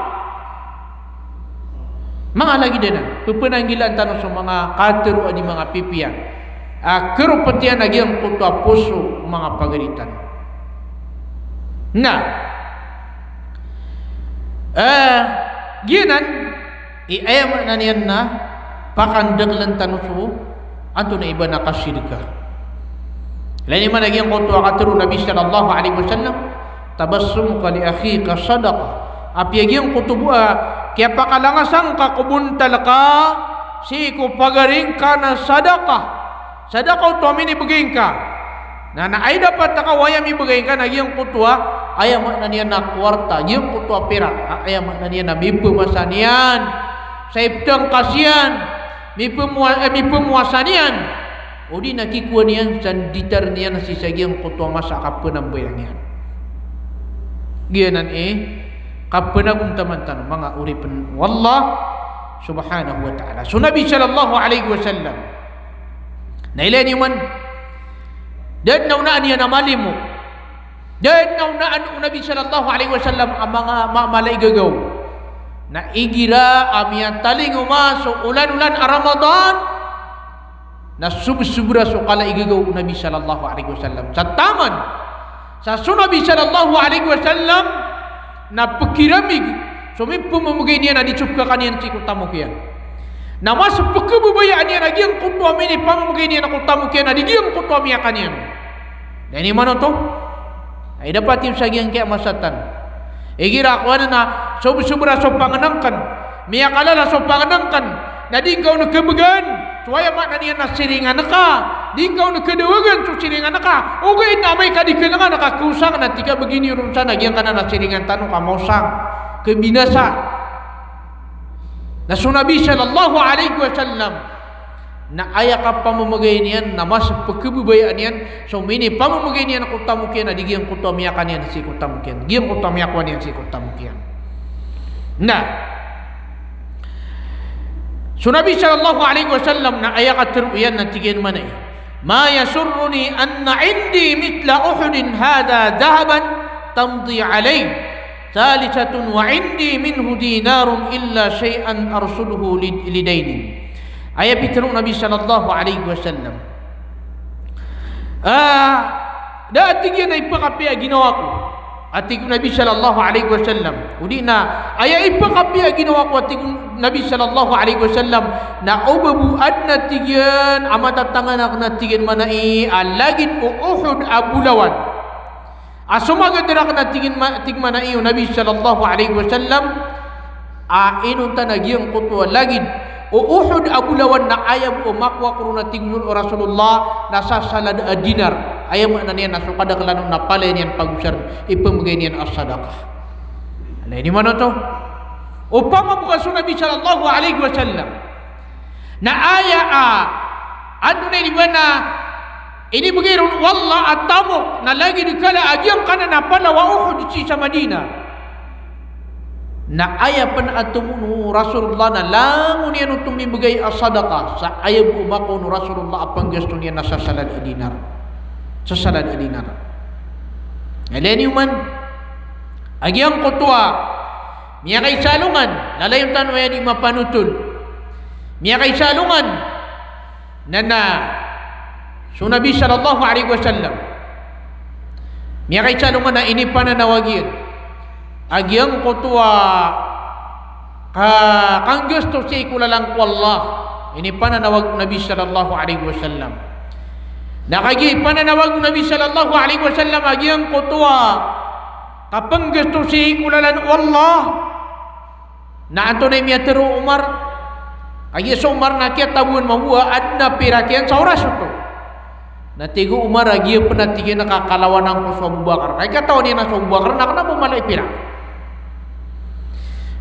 Manga lagid anan, pphanggilaan tano so manga katharo a di manga pipiya a kharopet iyan a giyangkoto a poso o manga pagari tano. Na, eh, giyanan i aya maana niyan na pakandaklan tano so antonaa i ba na kasidka. Ilay niyo man a giyangkoto a katharo o Nabi sallallahu alaihi wasallam, "Tabassumuka li akhika sadaqah." Apiya giyangkoto bo a kiyapakalangasan ka ko bontal ka sii ko pagari ngka na sadaqah. Sadaqah oto a minibgay ngka. Na, na aya dapat a ka o aya mibgay ngka na giyangkoto a, aya maana niyan na kwarta, giyangkoto a pirak, a, aya maana niyan na mipmasa niyan sa iptangkas iyan, mipmwa-, eh, mipmwasa niyan, odi na kikowa niyan sa nditar niyan sii sa giyangkoto a masa a kapnambayang iyan. Giyanan i kapnagomtaman tano, manga oripn o Allah subhanahu wa ta'ala. So Nabi sallallahu alaihi wasallam, na ilay niyo man, da dn a onaan iyan a malimo. Da dn a onaan o Nabi sallallahu alaihi wasallam a manga ma-, mala i gagaw. Na igira a miyatalingoma so olan-olan a Ramadan, na sobsobra so kala i gagaw o Nabi sallallahu alaihi wasallam. Sa taman sa so Nabi sallallahu alaihi wasallam na pkiramig so mipmamgay niyan a di so pkakaniyan sii ko tamok iyan. Na mas pkhababayaan iyan a giyangkoto a minipamamgay niyan ko tamok iyan a di giyangkoto a miyakaniyan. Ilay niyo man oto, aya dapat iyo sa giyangkaya masa tano. Igira a kowan na sobsobra so pangnngkn, miyakalala so pangnngkn, na di ngka on khabgan so aya maana niyan na siringan ka, di ngka on khadawagan so siringan ka, ogaid na amay ka di khnangan ka khosang, na tig ka, ba giniya ron san a giyangkanan a siringan tano ka maosang, khabinasa. Na so Nabi sallallahu alaihi wasallam na aya kapamamgay niyan na mas pkhababayaan iyan so minipamamgay niyan ko tamok iyan a di giyangkoto a miyakaniyan sii ko tamok iyan, giyangkoto a miyakowa niyan sii ko tamok iyan. Na so Nabi sallallahu alaihi wasallam na aya katharo iyan na tig iyan mambo a, "Ma yasurruni anna indi mithla Uhudin hadha dhahaban tamdi alayhi thalithatan wa indi minhu dinarun illa shay'an arsuduhu li, li daynin." Aya pitharo o Nabi sallallahu alaihi wasallam, ah, da a tig iyan a ipkhapiya a ginawa ko, a tig o Nabi sallallahu alaihi wasallam. Odi na aya ipkhapiya a ginawa ko, a tig o Nabi sallallahu alaihi wasallam, na o ba bo adn a tig iyan a matatangan akn a tig iyan mambo a lagid o Uhud a bolawan a somagad rakn a tig iyan ma-, tig mambo o Nabi sallallahu alaihi wasallam, a inonta na giyangkoto a lagid o Uhud a bolawan na aya bo a makowa ko ron a tig o Rasulullah na sasalad a dinar. Aya maana niyan na so kadaklan on na palaya niyan pagosarn, ipmbgay niyan a sadaqah. Ilay niyo man oto. Opama bo ka so Nabi sallallahu alaihi wasallam na aya a, antonaa i ba na inibgay ron o Allah a tamok na lagid kala a giyangkanan a palaw a Uhud sii sa Madinah, na aya pn a tomo o Rasulullah na langon iyan oto mibgay a sadaqah, sa aya bo a makowa o Rasulullah a pnggasto niyan na sasalad a dinar. Sasalad a dinar. Ilay niyo man a giyangkoto a miyakaisa alongan, lalayon tano aya di mapanotol. Miyakaisa alongan na, na so Nabi sallallahu alaihi wasallam, miyakaisa alongan na inipananawag iyan a giyangkoto a ka-, kanggasto sii ko lalan ko Allah. Inipananawag o Nabi sallallahu alaihi wasallam. Na kagiya ipananawag o Nabi sallallahu alaihi wasallam a giyangkoto a kapnggasto sii ko lalan o Allah, na antonaa i miyatharo o Umar? Kagiya so Umar na kiyatabowan mambo a adn a pirak iyan sa oras oto. Na tig o Umar a giya pn a tig iyan a kakalawanan ko so Abu Bakar. Ka ikatawan iyan a so Abu Bakar na kna bo mala i pirak.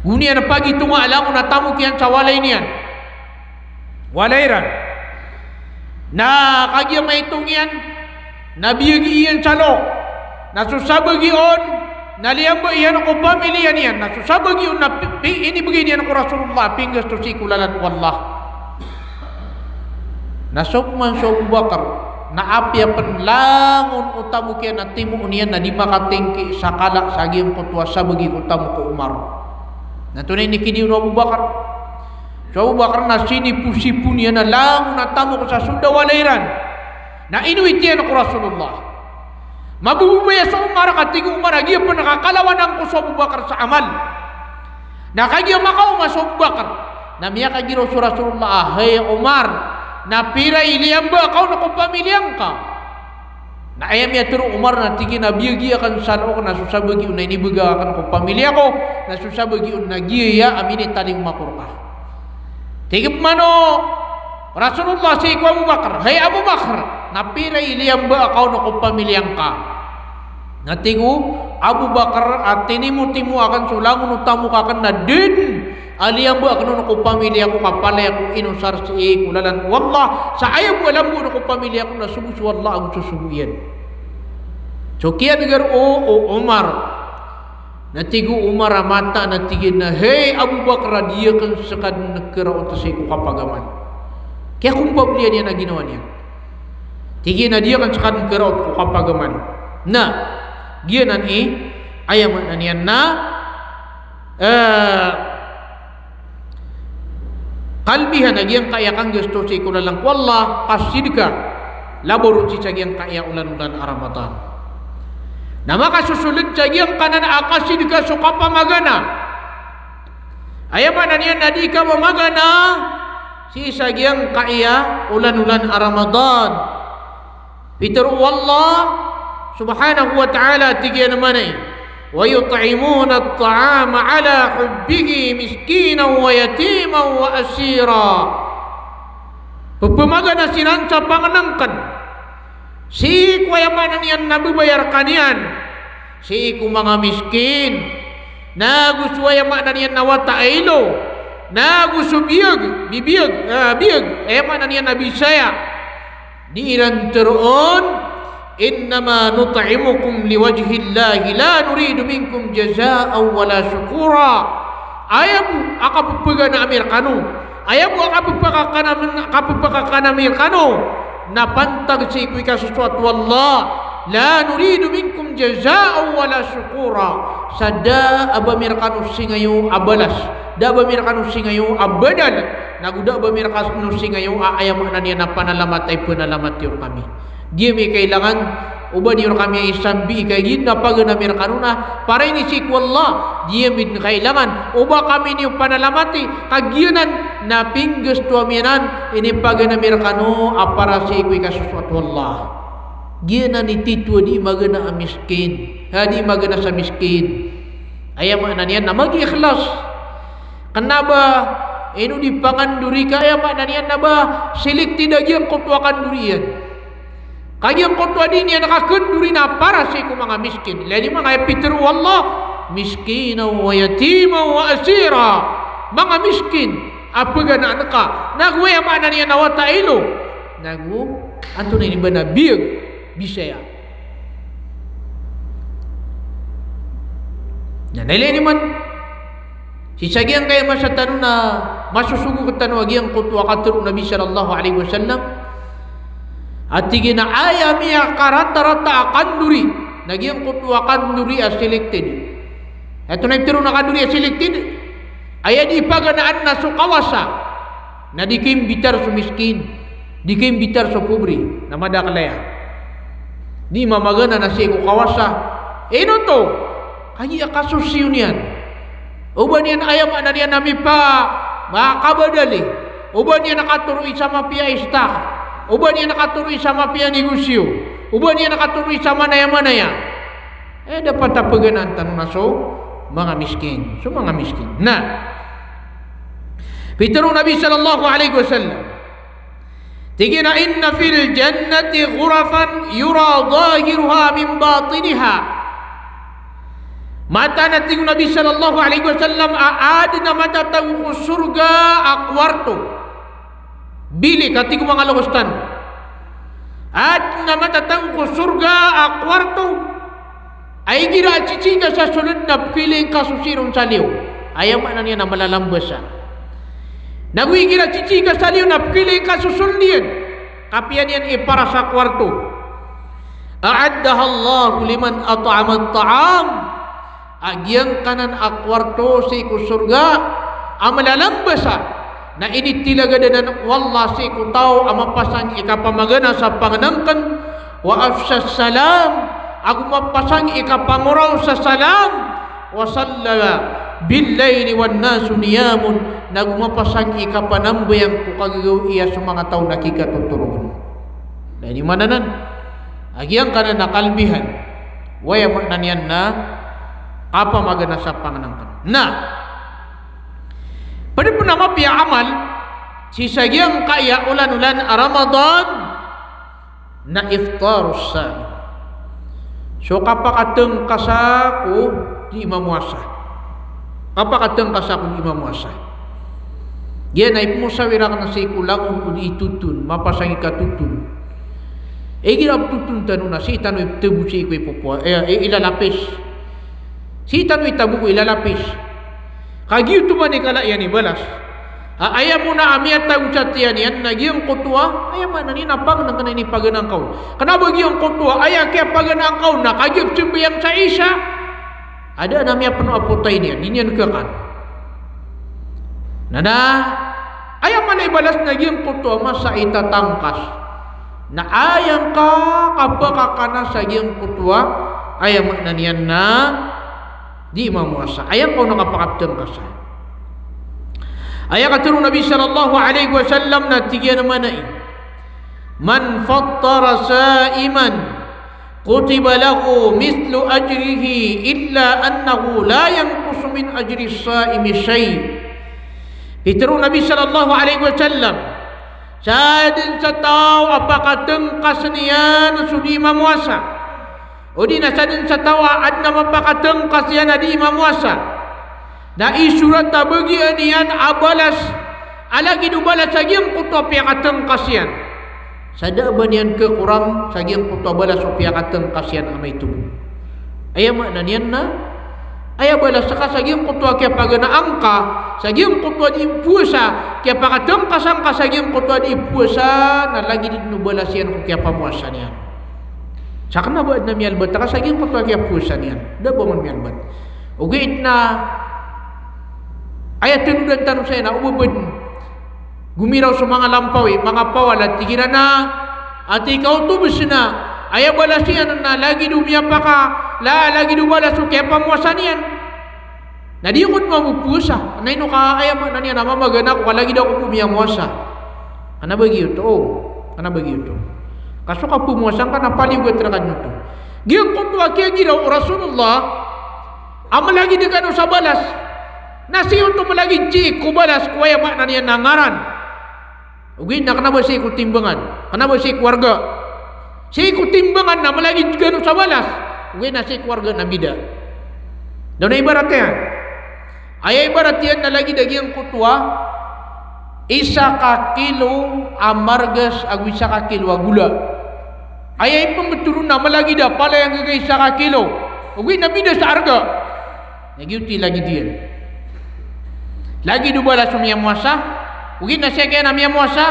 Go niyan pagitonga a langon a tamok iyan sa walay niyan. Walay iran. Na kagiya maitong iyan, na biyagi iyan sa lok. Na so sabagi on, na liyamba iyan ko pamiliya niyan. Na so sabagi on na pi-, pi-, inibgay niyan ko Rasulullah, pinggasto sii ko lalan o Allah. Na so pman so Abu Bakar, Na apiya pn langon o tamok iyan na timoon iyan na di makatingki sa kala sa giyangkoto a sabagi ko tamok o Umar. Na antonaa i inikidiya on o Abu Bakar? So Abu Bakar na siniposipo niyan a langon a tamok sa so dawala iran. Na inowit iyan ko Rasulullah. Mabobobaya so Umar, ka tig o Umar a giya pn a kakalawanan ko so Abu Bakar sa amal. Na kagiya makaoma so Abu Bakar, na miyakagiraw so Rasulullah a, "Hay Umar, na pira i liyambaa ka on ko pamiliya ngka?" Na aya miyatharo o Umar na tig iyan a biyagi akn sa look na so sabagi on na inibgay akn ko pamiliya ko, na so sabagi on na giya a minitalingoma ko rka. Tig pman o Rasulullah sii ko Abu Bakar, "Hay Abu Bakar, na pira i liyambaa ka on ko pamiliya ngka?" Na tig o Abu Bakar a tinimotimo akn so langon o tamok akn na da dn a liyambaa akn on ko pamiliya ko, ka palaya ko inosar sii ko lalan o Allah, sa aya bo a lamba on ko pamiliya ko na sogo so Allah ago so sogo iyan. So kiyadgar o, o Umar. Na tig o Umar a mataan a tig iyan a, "Hay Abu Bakar, a di akn skadn karaot sii ko kapagaman." Kiyakombabli iyan a ginawa niyan. Tig iyan a di akn skadn karaot ko kapagaman. Na giyanan i, aya maana niyan na, eh, kalbihan a giyangkaya kanggasto sii ko lalan ko Allah, kasidka, labaw ron sii sa giyangkaya olan-olan a Ramadan. Na makasosold sa giyangkanan a kasidka so kapamagana. Aya maana niyan na di ka mamagana sii sa giyangkaya olan-olan a Ramadan. Pitharo o Allah subhanahu wa ta'ala, tig iyan a manay, "Wa yut'imuna at-ta'ama 'ala hubbihi miskinan wa yatiman wa asira." Pphamagana siran sa pangnngkn sii ko aya maana niyan na babaya rkaniyan, sii ko manga miskin, nago so aya maana niyan na wata a ilo, nago so biyag, bibiyag, ah, biyag, aya maana niyan na bisaya. Di iran tharoon, "Innama nut'imukum liwajhillahi la nuridu minkum jazaan wala shukura." Aya bo a kapphagana ami rkano, aya bo a kapphakakana, kapphakakana ami rkano, na pantag sii ko ikasosoat o Allah. "La nuridu minkum jazaan wala shukura." Sa da a ba ami rkano singayo a balas, da a ba ami rkano singayo a badal, nago da a ba ami rkano singayo a, aya maana niyan na panalamat a ipanalamat iyo rkami. Di ami kailangan o ba niyo rkami isambi ka giya na pagana ami rkano na para ini sii ko Allah. Di ami dn kailangan o ba kami niyo panalamati ka giyanan na pinggasto ami anan, inipagana ami rkano a para sii ko ikasosoat o Allah. Giyanan i titho a di magana a miskin, a di magana sa miskin. Aya maana niyan na magiikhlas. Kna ba ino di pangandori ka, aya maana niyan na ba selected a giyangkoto a kandori iyan. Ka giyangkoto a di niyan kakandori na para sii ko manga miskin. Ilay niyo man a pitharo o Allah, "Miskinan wa yatiman wa asira." Manga miskin a paganaan ka, nago aya maana niyan na wata a ilo, nago antonaa ini ba na biyag, bisaya. Na ilay niyo man sii sa giyangkaya masa tano na masosogo rktano a giyangkoto a katharo o Nabi sallallahu alaihi wasallam a tig iyan a aya miyakaratarata a kandori na giyangkoto a kandori a selected. Antonaa i pitharo on a kandori a selected? Aya di paganaan na so kawasa na di kaimbitar so miskin, di kaimbitar so pobre, na madakl aya. Di mamagana na sii ko kawasa. Ino oto? Kagiya kasosiyo niyan. O ba niyan, aya maana niyan na mipa, makabadali. O ba niyan kathoroy sa mapiya a stock. O ba niyan kathoroy sa mapiya a negosyo. O ba niyan kathoroy sa manaya-manaya. Eh, dapat a paganaan tano na so manga miskin. So manga miskin. Na pitharo o Nabi sallallahu alaihi wasallam, tig iyan a, "Inna fil jannati ghurafan yura zahiruha min batiniha." Mataan a tig o Nabi sallallahu alaihi wasallam a adn a matatago ko sorga a kwarto. Bilik a tig o manga loks tano. Adn a matatago ko sorga a kwarto a igira a tsitsika sa sold na pkhailay ngka so siron sa liyo. Aya maana niyan na malalambasa. Nago igira a tsitsika sa liyo na pkhailay ngka so sold iyan. Kapiya niyan ipara sa kwarto. A'addahallahu liman at'amat ta'am. A giyangkanan a kwarto sii ko sorga a malalambasa na initilaga dn anan o Allah sii ko taw a mapasang i kapamagana sa pangnngkn, wa afshas salam, ago mapasang i kapangoraw sa salam, wa salla bil layli wan nasu niyamun, nago mapasang i kapanambayang ko kagagawii a so manga taw na kikatotorogn. Na ini maana nan a giyangkanan a kalbihan o aya maana niyan na kapamagana sa pangnngkn. Na pd pn a mapiya a amal sii sa giyangkaya olan-olan a Ramadan na iftarus sa'im. So kapakatngkasa ko dii mamowasa. Kapakatngkasa ko dii mamowasa. Giya na ipmosawir akn sii ko langon o dii toton, mapasang i katoton. Igira ptoton tano na sii tano iptabo sii ko ipopowa, eh, i-, ilalapis. Sii tano itabo ko ilalapis. Kagiya oto man i kala iyan i balas. A, aya mona a miyatago sa tiyan iyan na giyangkoto a, aya maana niyan na pangnngkn a inipaganaan ka on. Kna ba giyangkoto a aya kiyapaganaan ka on na kagiya pzambayang sa Isha, a da a miyapno a potay niyan, di niyan khakan. Na, na aya mala i balas na giyangkoto a masa i tatangkas. Na aya ngka kapakakana sa giyangkoto a, aya maana niyan na dii mamowasa. Aya ngka on a kapakaptngkasa. Aya katharo o Nabi sallallahu alaihi wasallam na tig iyan a maana i, "Man fattara sa'iman, kutiba lahu mithlu ajrihi illa annahu la yanqusu min ajris sa'imi shay'." Pitharo o Nabi sallallahu alaihi wasallam, sadn sa taw a pakatngkasn iyan so dii mamowasa, odi na sadn sa taw a adn a mapakatngkas iyan a dii mamowasa, na isorat a bagian iyan a balas a lagid o balas a giyangkoto a piyakatngkas iyan. Sa da a ba niyan khakorang sa giyangkoto a balas o piyakatngkas iyan a maito bo. Aya maana niyan na aya balas ka sa giyangkoto a kiyapaganaan ka sa giyangkoto a dii powasa, kiyapakatngkasan ka sa giyangkoto a dii powasa, na lagid dn o balas iyan ko kiyapamowasa niyan. Sa kna ba adn a miyalbat ka sa giyangkoto a kiyapowasa niyan. Da a ba man miyalbat. Ogaid na aya tanodan tano saya na o ba bn gomiraw so manga lampawi, manga pawala, tig iran a, a tig ka oto bs na aya balas iyan na lagid o miyapaka, la, lagid o balas o kiyapamowasa niyan. Na di ako dn mamopowasa. Na ino ka aya maana niyan na mamagana ako ka lagid ako bo miyamowasa? Kna ba giyoto, o. Kna ba giyoto. Ka so kapamowasa ngka na paliyogat rka dn oto. Giyangkoto a kiyagiraw o Rasulullah a malagid kano sa balas, na sii oto malagid sii ko balas ko aya maana niyan na ngaran. Ogaid na kna ba sii ko timbangan, kna ba sii ko arga. Sii ko timbangan na malagid kano sa balas, ogaid na sii ko arga na mbida. Da on a ibarat iyan. Aya ibarat iyan na lagid a giyangkoto a isa ka kilo a margas ago isa ka kilo a gola. Aya ipmbtho ron na malagid a palaya nggaga isa ka kilo, ogaid na mbida sa arga. Na giyoto i lagid iyan. Lagid o balas o miyamowasa, ogaid na sii kiyan a miyamowasa,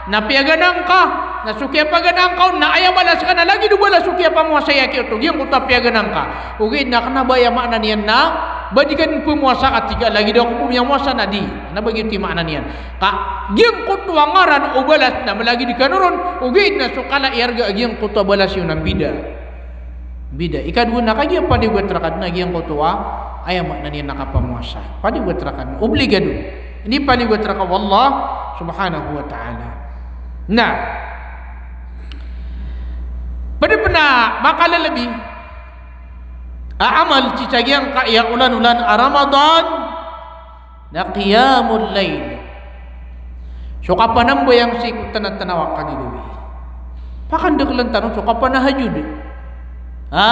na piyaganaan ka, na so kiyapaganaan ka on na aya balas ka na lagid o balas o kiyapamowasa iyan, giyoto, giyangkoto a piyaganaan ka. Ogaid na kna ba aya maana niyan na ba di ka dn pmowasa ka tig ka lagid ako bo miyamowasa, na di. Kna ba giyoto i maana niyan. Ka giyangkoto a ngaran o balas na malagid kano ron, ogaid na so kala i arga a giyangkoto a balas iyo na mbida. Mbida. Ikadowa na kagiya paliyogat rka dn a giyangkoto a, aya maana niyan na kapamowasa. Paliyogat rka dn. Obligado. Ini paliyogat rka o Allah subhanahu wa ta'ala. Na pd pn a makalalabi a amal sii sa giyangkaya olan-olan a Ramadan na qiyamul layl. So kapanambayang sii ko tnatnaw a kagagawii. Pakandakln tano so kapanahajud. Ha?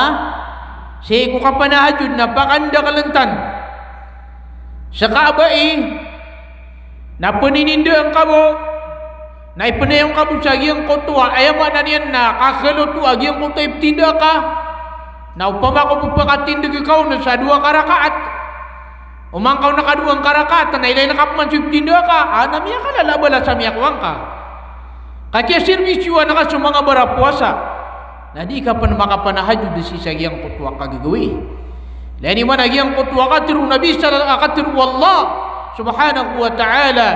Sii ko kapanahajud na pakandakln tano. Ska a ba i na pninindaan ka bo, na ipnayong ka bo sa giyangkoto a, aya maana niyan na kakhaloto a giyangkoto a iptinda ka. Na opama ko bo pakatindg ka on sa dowa ka rakaat, oman ka on ka dowa ka rakaat, na ilay na ka pman so iptinda ka, a na miyakalala a balas a miyakowa ngka. Ka kiyaserbisyoan ka so manga barapowasa, na di ka pn makapanahajud sii sa giyangkoto a kagagawii. Lagid iyan man a giyangkoto a katharo o Nabi sal-, a katharo o Allah subhanahu wa ta'ala,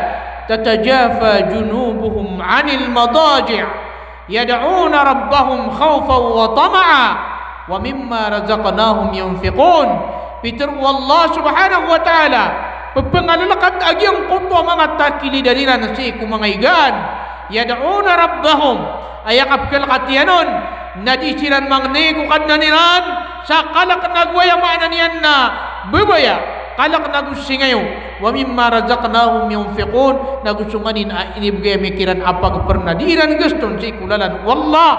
"Tatajafa junubuhum 'anil madaji', yad'una rabbahum khawfan wa tama'an, wa mimma razaqnahum yunfiqun." Pitharo o Allah subhanahu wa ta'ala, pphanglalkan a giyangkoto a manga takilidan iran sii ko manga igaan. Yad'una rabbahum, aya kapkhalkatiyan on, na di siran mangni ko Kadnan iran sa kalk nago aya maana niyan na babaya, kalk nago singayo. Wa mimma razaqnahum yunfiqun, nago so nganin a inibgay ami kiran a pagpr na di iran gaston sii ko lalan o Allah.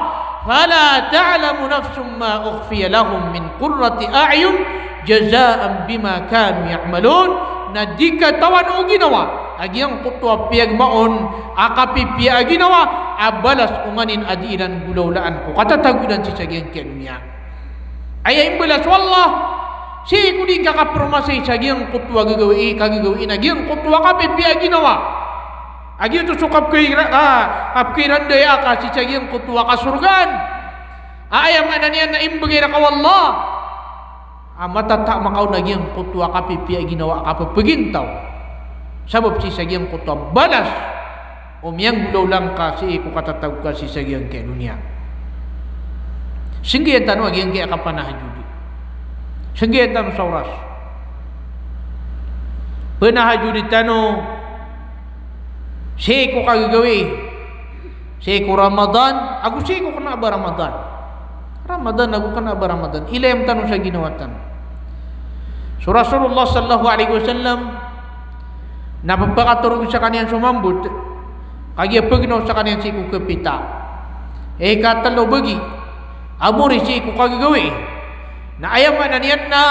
Fala ta'lamu nafsun ma ukhfiya lahum min qurrati a'yun jazaan bima kanu ya'malun. Na di katawan o ginawa a giyangkoto a piyagmaon a kapipiya a ginawa a balas o nganin a di iran golawlaan ko katatago iran sii sa giyangkaya doniya. Aya imbalas o Allah sii ko di ngka kapromasay sa giyangkoto a gagawii, kagagawii na giyangkoto a kapipiya a ginawa. A giyoto so kapkhaira-, ah, kapkhairandaya ka sii sa giyangkoto a kasorgaan. A aya maana niyan na imbgay rka o Allah a matataman ka on a giyangkoto a kapipiya a ginawa a kapphgintaw. Sabap sii sa giyangkoto a balas o miyanggolawla ngka sii ko katatago ka sii sa giyangkaya doniya. Snggiyan tano a giyangkaya kapanahajudi. Snggiyan tano sa oras. Panahajudi tano sii ko kagagawii, sii ko Ramadan ago sii ko kna a ba Ramadan. Ramadan ago kna a ba Ramadan. Ilayam tano sa ginawa tano. So Rasulullah sallallahu alaihi wasallam na pphakatorog skaniyan so mambot, kagiya pgnaw skaniyan sii ko kapita. Ikatlo bagi a mori sii ko kagagawii. Na aya maana niyan na,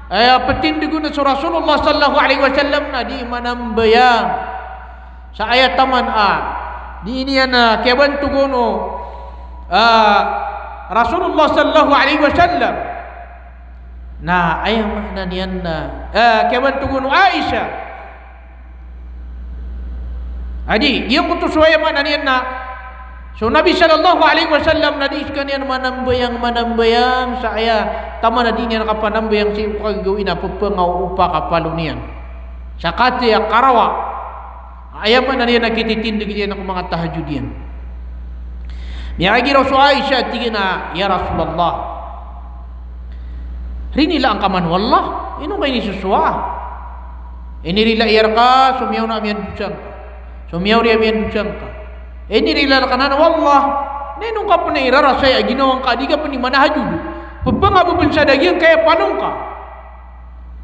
eh, ptindg on so Rasulullah sallallahu alaihi wasallam na di manambayang sa aya taman a di niyan, ah, kiyabantogan o, ah, Rasulullah sallallahu alaihi wasallam. Na aya maana niyan na, ah, kiyabantogan o Aisha. Adi, giyangkoto so aya maana niyan na so Nabi sallallahu alaihi wasallam na di skaniyan manambayang, manambayang sa aya taman a di niyan kapanambayang sii ko kagagawii na pphangaopa ka palo niyan. Sa kati a karawa. Aya maana niyan na kititindg iyan ko manga tahajjud iyan. Miyagiraw so Aisha, tig iyan a, "Ya Rasulullah, rinila angka man o Allah, ino ka inisosowa? Inirila iyan rka so miyaona a miyandosa ngka, so miyaori a miyandosa ngka. Inirila rka anan o Allah, na ino ngka pn irarasay a ginawa ngka a di ka pn manahajjud? Pphangababnsad a giyangkaya palo ngka."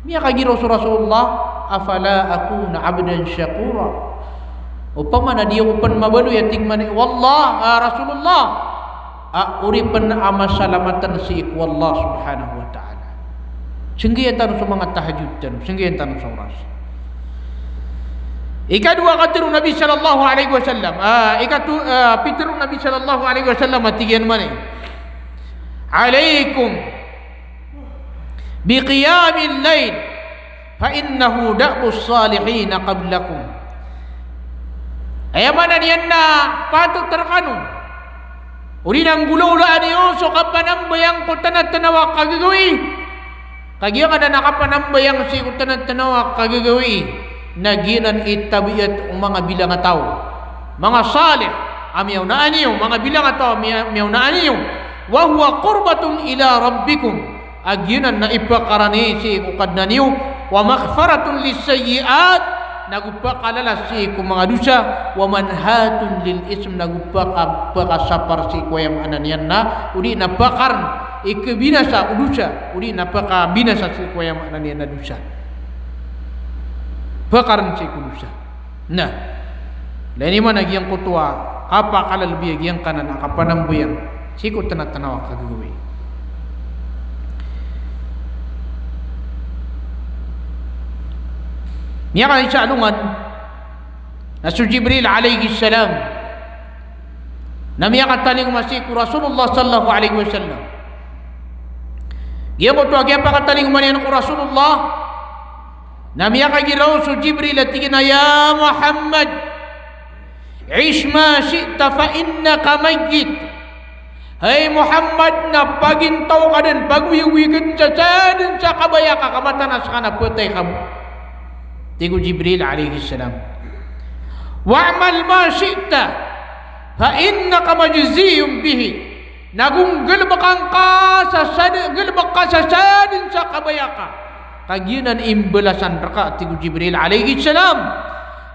Miyakagiraw so Rasulullah, "Afala akuna abdan shakura?" Opama na di ako pn mabaloy a tig man o Allah, ah, Rasulullah, a oripn a masalamat sii ko Allah subhanahu wa ta'ala. Snggiyan tano so manga tahajjud tano, snggiyan tano so oras. Ikadowa, katharo o Nabi sallallahu alaihi wasallam, ah, ikatu-, ah, pitharo o Nabi sallallahu alaihi wasallam a tig iyan man, "Alaikum bi qiyamil lail, fa innahu da'bus salihina qablakum." Aya maana niyan na patot rkano, odi na nggolawlaan iyo so kapanambayang ko tnatnaw a kagagawii. Ka giyangkanan a kapanambayang sii ko tnatnaw a kagagawii na giyanan i tabiat o manga bilangataw, manga salih a miyaonaan iyo, manga bilangataw a miya-, miyaonaan iyo. Wa huwa qurbatun ila rabbikum, a giyanan na ipakaran sii ko Kadnan iyo, wa maghfiratun lis-sayyi'at, nago pakalalas sii ko manga dosa, wa manhatun lil-ithm, nago paka-, pakasapar sii ko aya maana niyan na, odi na pakarn i kabinasa o dosa, odi na pakabinasa sii ko aya maana niyan na dosa. Pakarn sii ko dosa. Na lagid iyan man a giyangkoto a kapakalalabi a giyangkanan a kapanambayang sii ko tnatnaw a kagagawii. Miyakaisa a alongan na so Jibril alayhis salam na miyakatalingoma sii ko Rasulullah sallallahu alayhi wasallam. Giyangkoto a kiyapakatalingoma niyan ko Rasulullah, na miyakagiraw so Jibril a tig iyan a, "Ya Muhammad, "Ish ma shi'ta fa innaka mayyit." Hay Muhammad, na pagintaw ka dn, pagoyagoy ka dn sa sadn sa kabaya ka, ka mataan a ska na phatay ka bo. Tig o Jibril alayhis salam, "Wa'mal ma shi'ta fa innaka majziyun bihi." Nago nggalbka ngka sa sad-, nggalbk ka sa sadn sa kabaya ka, ka giyanan i mbalasan rka, tig o Jibril alayhis salam.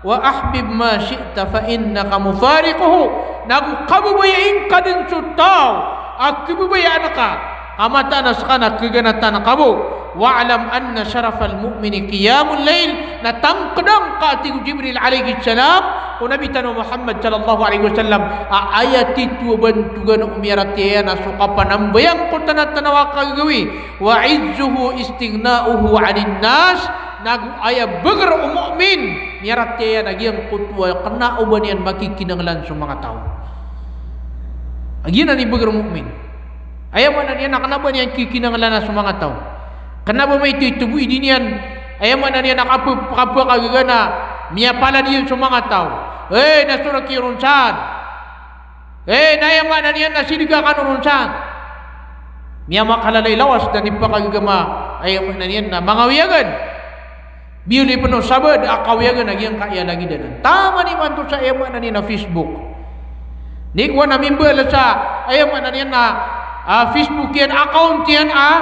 "Wa ahbib ma shi'ta fa innaka mufariquhu." Nago kababayai ngka dn so taw a khababayaan ka, ka mataan a ska na khaganatan ka bo. "Wa'lam anna sharafal mu'mini qiyamul layl." Na tangkda ngka, tig o Jibril alayhis salam, ko Nabi tano a Muhammad sallallahu alayhi wasallam, a aya tito a bantogan o miyaratiyaya na so kapanambayang ko tana-tanaw a kagagawii. "Wa izzuhu istighna'uhu 'anin nas." Nago aya bagr o mu'min, miyaratiyaya, na giyangkoto a kna o ba niyan makikinanglan so manga taw. Giyanan i bagr o mu'min. Aya maana niyan na kna o ba niyan kikinanglan so manga taw. Kna o ba maito i tobo i di niyan, aya maana niyan na kap-, kapakagaga na miyapalad iyan so manga taw. Eh, na so rk iyo ron san. Eh, na aya maana niyan na sidka kano ron san. Miyamakalala i lawas na di pakagaga ma, aya maana niyan na mangawiyagan. Biyaloy pn o sabaad a kawiyagan a giyangkaya lagid anan. Taman imanto sa, aya maana niyan na, Facebook. Ni kowan a mimbala sa, aya maana niyan na, ah, Facebook iyan, account iyan, ah,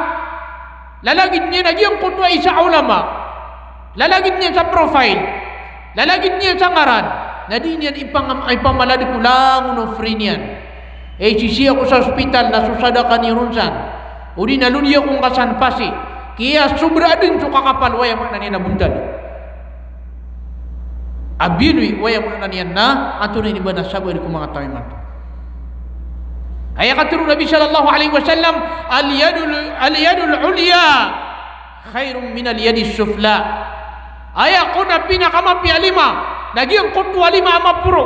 lalagid niyan a giyangkoto a isa a ulama. Lalagid niyan sa profile. Lalagid niyan sa ngaran. Na di niyan ipang-, ipamalad ko langon o free niyan. Eh, sisii ako sa ospital na so sadaka niyo ron san. O di na lodi ako ngka san pasi. Kiyasobra dn so kakapal o, aya maana niyan na, bontal. A biyaloy o, aya maana niyan na, antonaa ini ba na sabaad ko manga taw imanto. Aya katharo o Nabi sallallahu alayhi wasallam, "Al yadul, al yadul ulya khayrun minal yadis sufla." Aya kon a pinakamapiya a lima, na giyangkoto a lima a maporo.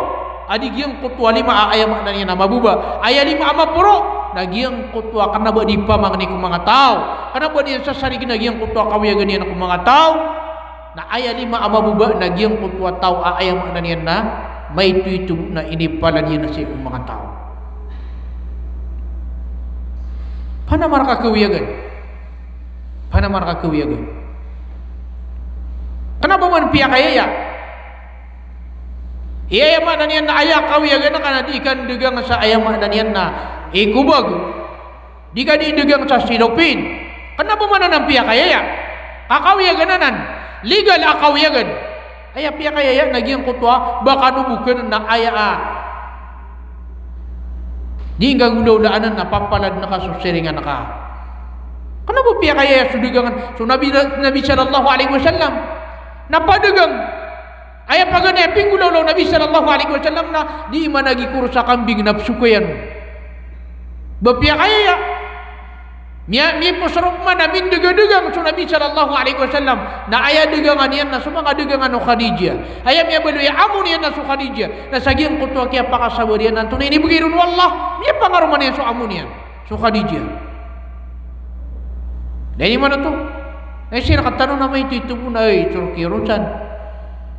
A di giyangkoto a lima a, aya maana niyan na, mababa. Aya lima a maporo, na giyangkoto a kna o ba di pamangni ko manga taw. Kna o ba niyan sasarign a giyangkoto a kawiyagan iyan ko manga taw. Na aya lima a mababa, na giyangkoto a taw a, aya maana niyan na, maito i tobo na inipalad iyan sii ko manga taw. Panamar ka kawiyagan. Panamar ka kawiyagan. Kna o ba man piyakayaya. Aya maana niyan na aya kawiyagan ka na di ka ndagang sa, aya maana niyan na, ikobag. Di ka di ndagang sa silopin. Kna o ba man anan piyakayaya. Ka kawiyagan anan. Legal a kawiyagan. Aya piyakayaya na giyangkoto a ba kano bo kn na aya a di ngka golawlaan na papaladn ka so siringan ka. Kna o ba piyakayaya so dagangan, so Nabi, Nabi sallallahu alayhi wasallam na padagang. Aya paganay a pinggolawla o Nabi sallallahu alayhi wasallam na di imanagi ko ron sa kambing na psokayan. Ba piyakayaya. Miya, miyapos roo pman a mindagadagang so Nabi sallallahu alayhi wasallam. Na aya dagangan iyan na so manga dagangan o Khadijah. Aya miyabaloy a amo niyan na so Khadijah. Na sa giyangkoto a kiyapakasabar iyan na antonaa ini bgay ron o Allah. Miyapangaroma niyan so amo niyan. So Khadijah. Na ini man oto. Na sii rktano na maito i tobo na, ay, so rk iyo ron san.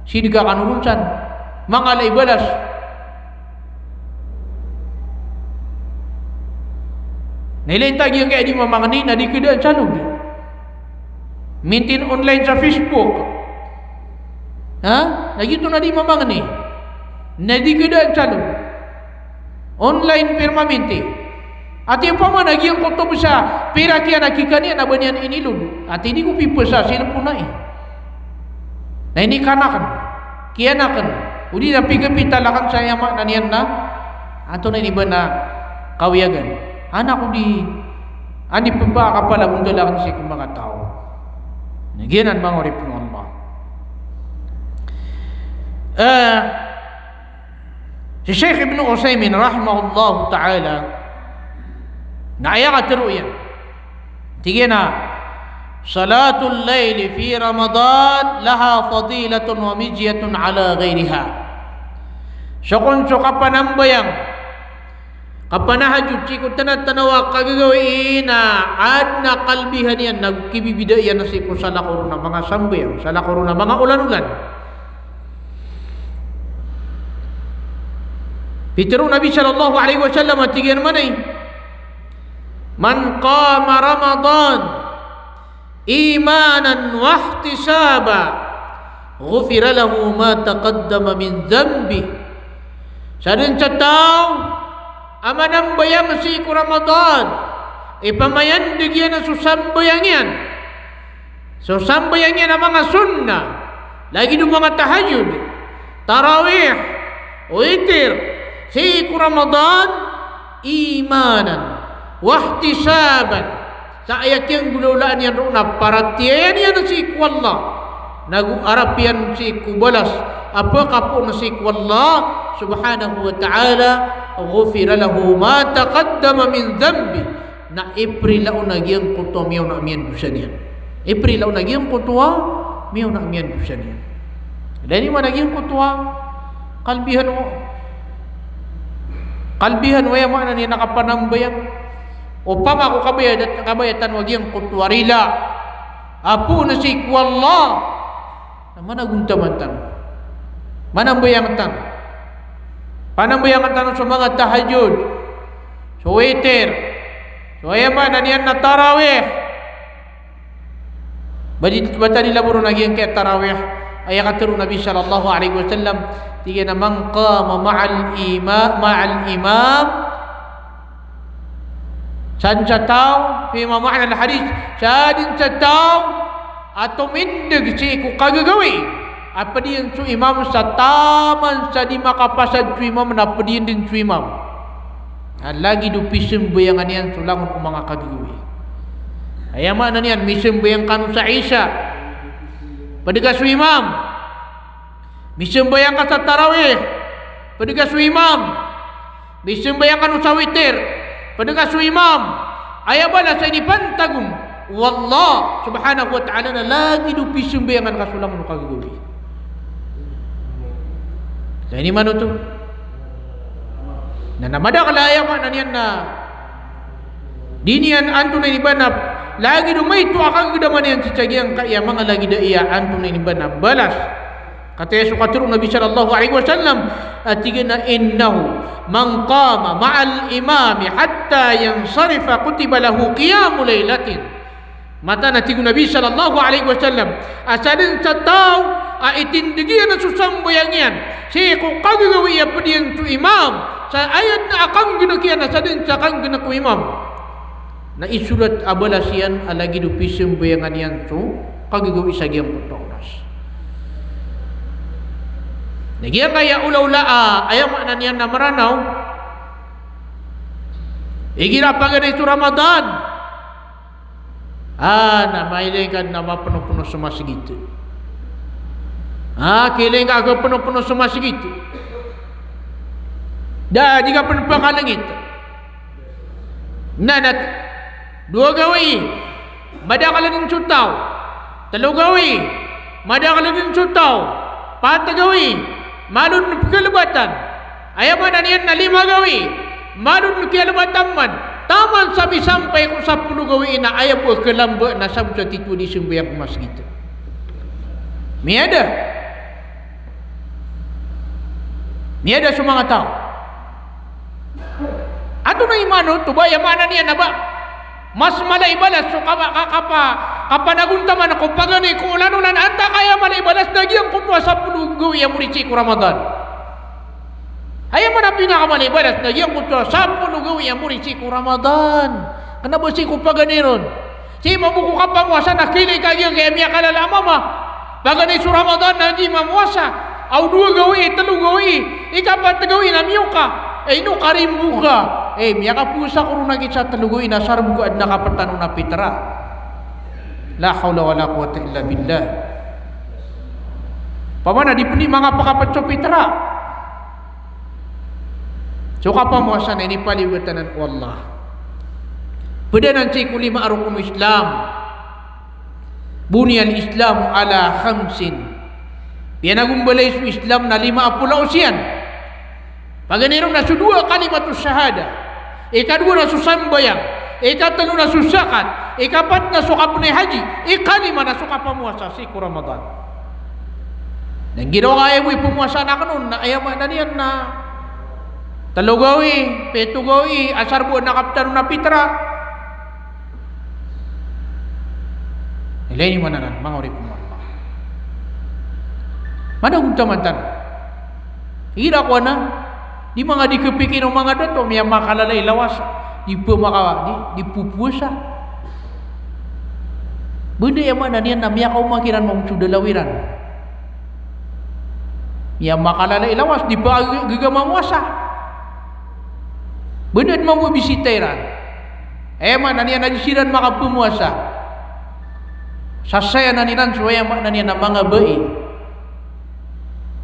Sidka kano ron san. Mangala i balas. Na ilay ta giyangkaya di mamangni na di khadaan sa load. Mintin online sa Facebook. Ha? Na giyoto na di mamangni. Na di khadaan sa load. Online permanente. Ati opama na giyangkoto bs a pira kiyan a kikaniyan a ba niyan iniload. Ati di ko pipasa, cellphone ai. Na inikana akn, kiyan akn, odi na pigapital akn sa aya maana niyan na, antonaa ini ba na kawiyagan. Anak odi, andi pba a kapala bontal akn sii ko manga taw. Na giyanan manga oripn o Allah. Eh, Si Sheikh Ibn Uthaymin rahimahullahu ta'ala, na aya katharo iyan, tig iyan a, "Salatul layli fi Ramadan laha fadilatun wa mizyatun ala ghayriha." So kon so kapanambayang, kapanahajjud sii ko tnatnaw a kagagawii na adn a kalbihan iyan na kibibida iyan sii ko salakaw ron a manga sambayang, salakaw ron a manga olan-olan. Pitharo o Nabi sallallahu alaihi wasallam a tig iyan man a, "Man qama Ramadan imanan wahtisaban, ghufira lahu ma taqaddama min dhanbih." Sadn sa taw a manambayang sii ko Ramadan, ipamayandg iyan so sambayang iyan, so sambayang iyan a manga sunnah, lagid o manga tahajjud, tarawih, witir, sii ko Ramadan, imanan wahtisaban, sa aya kiyanggolawlaan iyan roo na paratiyaya niyan sii ko Allah, nago arap iyan sii ko balas a pkapoon sii ko Allah subhanahu wa ta'ala, ghufira lahu ma taqaddama min dhanbih, na iprila on a giyangkoto a miyaona a miyandosa niyan. Iprila on a giyangkoto a miyaona a miyandosa niyan. Lagid man a giyangkoto a kalbihan o, kalbihan o, aya maana niyan na kapanambayang. Opama ko kabaya, kabaya tano a giyangkoto a rila a poon sii ko Allah, na managontaman tano. Manambayang tano. Panambayangan tano so manga tahajjud, so witir, so aya maana niyan na tarawih. Ba di, ba ta di laboron a giyangkai a tarawih. Aya katharo o Nabi sallallahu alaihi wasallam, tig iyan a, "Man qama ma'al ima-, ma'al imam." Sadn sa taw, fima ma'nal hadith, sadn sa taw a tomindg sii ko kagagawii a pd iyan so imam sa taman sa di makapasad so imam na pd iyan dn so imam. Na lagid o pisambayangan iyan so langon o manga kagagawii. Aya maana niyan, misambayang kano sa Isha, pd ka so imam. Misambayang ka sa tarawih, pd ka so imam. Misambayang kano sa witir, pd ka so imam. Aya balas a inipantag on o Allah subhanahu wa ta'ala na lagid o pisambayangan ka so langon o kagagawii. Sa ini manoto. Na, na madakl a aya maana niyan na di niyan antonaa ini ba na lagid o maito a kagagdaman iyan sii sa giyangkai a manga lagid a aya antonaa ini ba na balas. Katii so katharo o Nabi sallallahu alaihi wasallam a tig iyan a, "Innahu man qama ma'al imami hatta yansarifa kutiba lahu qiyamu lailatin." Mataan a tig o Nabi sallallahu alaihi wasallam a sadn sa taw a itindg iyan so sambayang iyan sii ko kagagawii a pd iyan so imam, sa aya dn a kanggnk iyan a sadn sa kanggnk o imam, na isorat a balas iyan a lagid o pisambayangan iyan so kagagawii sa giyangkoto a oras. Na giyangkai a olaola a, aya maana niyan na Mranaw, igira paganay so Ramadan, a, na mailay ka dn a mapnopno so masgit. A, kilay ka a kapnopno so masgit. Da, di ka pn pkalngit. Na, na, dowa gawii, madakl dn so taw. Tlo gawii, madakl dn so taw. Pat gawii, malo dn pkalbatan. Aya maana niyan na lima gawii, malo dn kiyalbatan man. Taman sa misampay ko sapolo gawii na aya bo a kalamba na sabot sa titho a di sambayang ko masgit. Miyada. Miyada so manga taw. Antonaa i manoto ba, aya maana niyan na ba mas mala i balas so kapa-, ka-, kapa-, kapanagontaman ko paganay ko olan-olan antaa ka aya mala i balas na giyangkoto a sapolo gawii a morit sii ko Ramadan. Aya maana pinakamala i balas na giyangkoto a sapolo gawii a morit sii ko Ramadan. Kna ba sii ko paganay ron. Sii mambo ko kapamowasa na kilay ka giyangkai a miyakalala a mama. Paganay so Ramadan na di mamowasa. Aw dowa gawii, tlo gawii, ikapat gawii na miyoka. E, ino karimbo ka? E, miyakapowasa ko ron a giya sa tlo gawii na sarbo ka adn a kaptan on a pitra. La hawla wala quwwata illa billah. Opama na di pn di mangapakapt so pitra. So kapamowasa na inipaliyogat anan o Allah. Pd anan sii ko lima a rokon o Islam. Buniyal Islamu ala khamsin. Piyanagombalay so Islam na lima a polaos iyan. Paganay ron na so dowa, kalimatus shahada. Ikadowa na so sambayang. Ikatlo na so zakat. Ikapat na so kapnay haji. Ikalima na so kapamowasa sii ko Ramadan. Na giraw ka aya bo i pamowasaan akn on na aya maana niyan na Telo gawii, pito gawii, asar bo a kaptan on a pitra. Ilay niyo man anan, manga oripn o Allah. Mana gontaman tano. Igira ko anan, di manga di kepikir o manga dato, miyamakalala i lawas, di pemaka, di, di popowasa. Benda aya maana niyan na miyakaoma kiran mambo so dalaw iran. Miyamakalala i lawas, di pagegama mowasa. Benda mambo bisita iran. Aya maana niyan na di siran makapemowasa. Sasayanan iran so aya maana niyan na manga bai.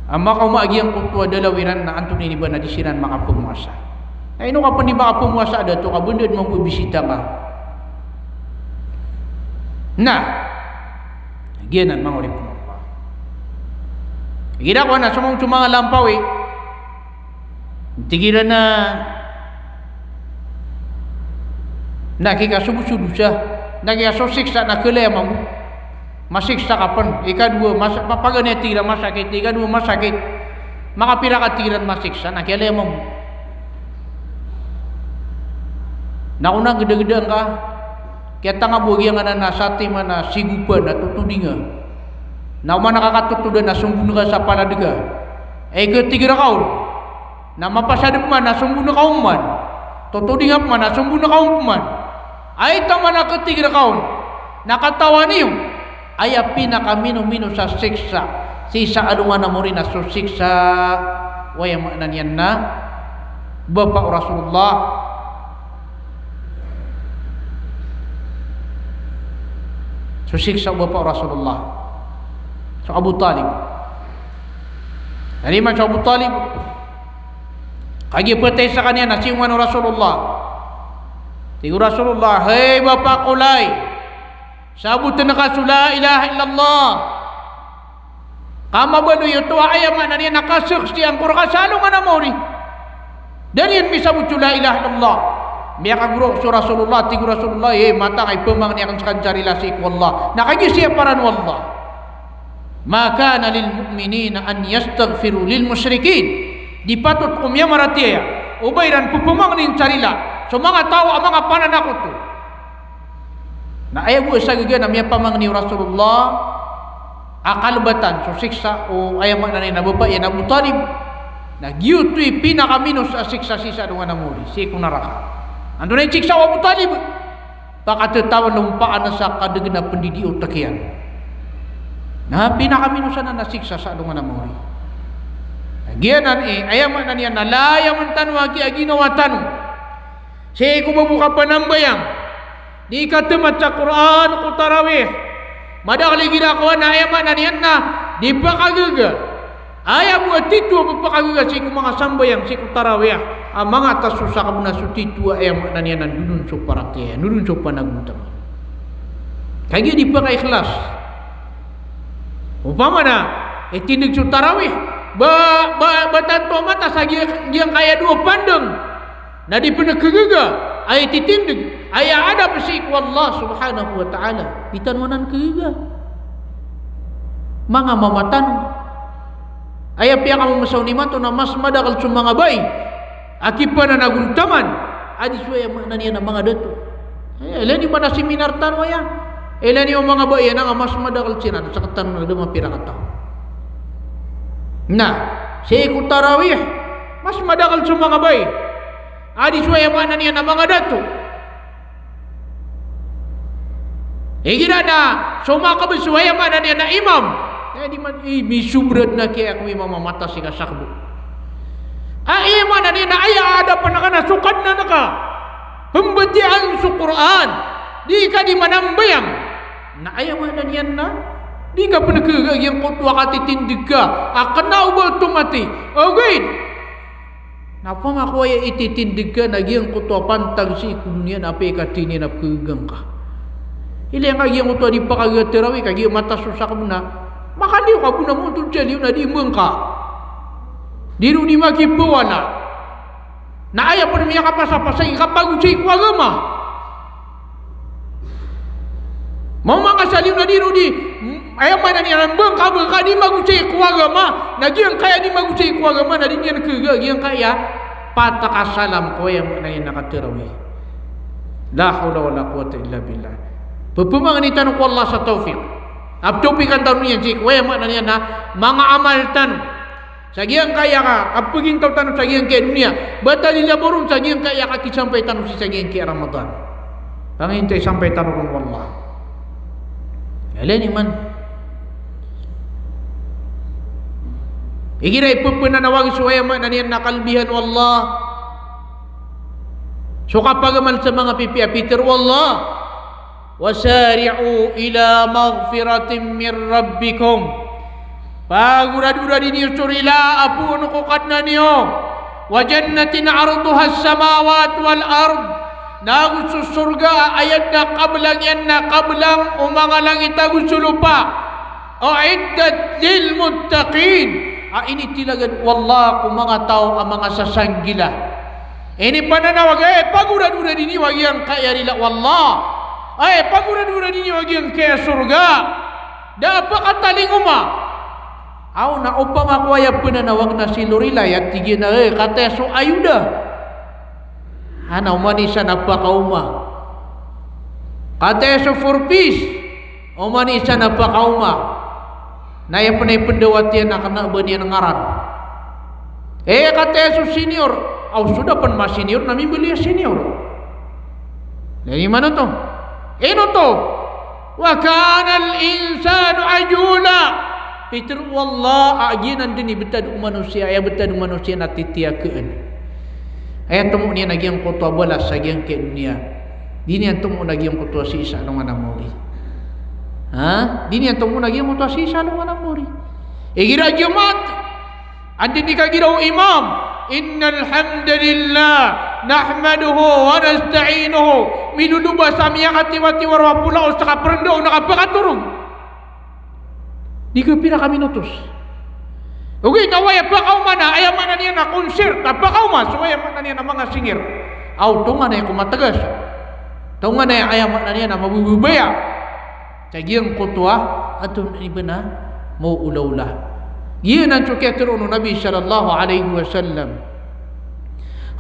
A makaoma a giyangkoto a dalaw iran na antonaa ini ba na di siran makapemowasa. Na ino ka pen di makapemowasa a dato ka benda mambo bisita ka. Na giyanan manga oripn o Allah. Igira ko anan so manga, so manga lampawi. Tig iran a na kikasobo so dosa, na kikasosiksa na khalaya mambo. Masiksa ka pen, ikadowa, mas-, papaganay a tig iran masakit, ikadowa masakit. Makapira ka tig iran masiksa, na kiyalaya mambo. Na ko na gedagedaan ka, kiyatanga bo a giyanganan a satiman a sigopan a totodinga. Na oman ka katotodan a sombon ka sa palad ka. Ay khatig rka on. Na mapasad pman a sombon ka on pman. Totodinga pman a sombon ka on pman. Ay taman a khatig rka on. Na katawan iyo. Aya pinakamino-mino sa siksa sii sa alongan a mori na so siksa o aya maana niyan na bapa o Rasulullah. So siksa o bapa o Rasulullah. So Abu Talib. Aya man so Abu Talib. Kagiya phatay skaniyan na siyongan o Rasulullah. Tig o Rasulullah, "Hay bapa ko lay, saboten ka so la ilaha illallah. Ka mabaloy oto a aya maana niyan na kasaksian ko rka sa alongan a mori." Da niyan misabot so la ilaha illallah. Miyakagorok so Rasulullah, tig o Rasulullah, "Eh, matangay, pamangni aken skaniyan sa rila sii ko Allah." Na kagiya siyapa ran o Allah. "Ma kana lil mu'minina an yastaghfiru lil mushrikin." Di patot ko miyamaratiyaya o ba iran pepamangnin sa rila so manga taw a manga pananakoto. Na aya bo a sagagaga na miyapamangni o Rasulullah a kalbatan so siksa o aya maana niyan na bapa iyan a Abu Talib. Na giyoto i pinakamino sa siksa sii sa alongan a mori, sii ko naraka. Antonaa i siksa o Abu Talib? Pakatatawalompaan sa kadegen a pendidi o otek iyan. Na pinakamino sanan a siksa sa alongan a mori. Na giyanan i, aya maana niyan na laya man tano a giya ginawa tano sii ko babo kapanambayang. Di katemat sa Qur'an ko tarawih. Madakel igira ko anan, aya maana niyan na di pakagaga. Aya bo a titho a pepakagaga sii ko manga sambayang sii ko tarawih a mangatas so sakabena so titho a aya maana niyan na ndodon so paratiyaya, ndodon so panagontaman. Kagiya di pakaikhlas. Opama na itindeg so tarawih, ba, ba, ba tanto a matas a giya, giyangkaya dowa pandeng. Na di pen khagaga a ititindeg, aya adab sii ko Allah subhanahu wa ta'ala. Di tano anan khagaga. Manga mama tano. Aya piyakamamesaw niyo mato na mas madakel so manga bai a kipananagontaman a di so aya maana niyan a manga dato. Eh, ilay niyo man a seminar tano aya. Ilay niyo manga bai anan a mas madakel siran, sektano na da mapira kataw. Na sii ko tarawih, mas madakel so manga bai a di so aya maana niyan a manga dato. Igira na so makabes so aya maana niyan a imam, eh, di man, eh, misobrad na kiya ko imam a matas i kasakbo. A aya maana niyan na aya adapan ka na so Kadnan ka, pembatiyaan so Qur'an, di ka di manambayang. Na aya maana niyan na di ka pen khagaga giyangkoto a katitindeg ka a kena o ba oto mati. Ogaid na pamako aya ititindeg ka na giyangkoto a pantag sii ko doniya na apiya i katiniyan a pekhagaga ngka. Ilay ngka giyangkoto a di pakagaga tarawih ka giya matas so sakbo na makaliyo ka bo na moto sa liyo na di mba ngka. Di ron di makipawala. Na aya pen miyakapasapasay i kapagosay ko agama. Mambo manga saliw na di ron di, aya maana niyan na mba ngka, mba ngka di magosay ko agama, na giyangkaya di magosay ko agama, na di niyan khagaga giyangkaya At ka salam ko aya maana niyan na katarawi. La hawla wala quwwata illa billah. Pphangni tano ko Allah sa tawfiq. A ptawfiqan tano niyan sii ko aya maana niyan na manga amal tano sa giyangkaya ka, kapagintaw tano sa giyangkaya doniya. Ba ta di labaw ron sa giyangkaya kakisampay tano sii sa giyangkaya Ramadan. Pangintay sampay tano ron o Allah. Ilay niyo man. Igira i pphananawag so aya maana niyan na kalbihan o Allah, so kapagamal sa manga pipiya, pitharo o Allah: "Wasari'u ila maghfiratin min rabbikum." Pagoradoradin iyo so rila a poon ko Kadnan iyo. "Wa jannatin 'arduhas samawatu wal ard." Nago so sorga a aya dn a kablang iyan na kablang o manga langit ago so lopa. "U'iddat lil muttaqin." A initilagad o Allah ko manga taw a manga sasanggila. Inipananawag, eh, pagoradoradin iyo a giyangkaya rila o Allah. Eh, pagoradoradin iyo a giyangkaya sorga. Da a pakatalingoma. Aw na opama ko aya pnanawag na si Lorelai a tig iyan a, eh, kataya so ayoda. Ana oman i isa na pakaoma. Kataya so four Ps. Oman i isa na pakaoma. Na aya pn a ipndawat iyan a kna ba niyan ngaran. Eh, kataya so senior. Aw, so da pn masenior na mimbaloy a senior. Ilay niyo man oto. Ino oto? "Wa kanal insanu ajula." Pitharo o Allah a giyanan dn i btad o manosiya, aya btad o manosiya na titiyakn. Aya tomo niyan a giyangkoto a balas sa giyangkaya doniya, di niyan tomo na giyangkoto a sii sa alongan a mori. Ha? Di niyan tomo na giyangkoto a sii sa alongan a mori. Igira Jumat, anda i kagira o imam, "Innal hamdalillah, nahmaduhu wa nasta'inuhu." Miloloba sa miyakatiwatiwaro a polaos sa kaprnda o na kapakatorog. Di kapira ka minutos. Ogaid na aya pakaoma na, aya maana niyan na concert, a pakaoma, so aya maana niyan na manga singer. Aw, tonganay ko matgas. Tonganay, aya maana niyan na mabababaya. Sa giyangkoto a, antonaa i ba na maolaola. Giyanan so kiyatharoon o Nabi sallallahu alaihi wasallam.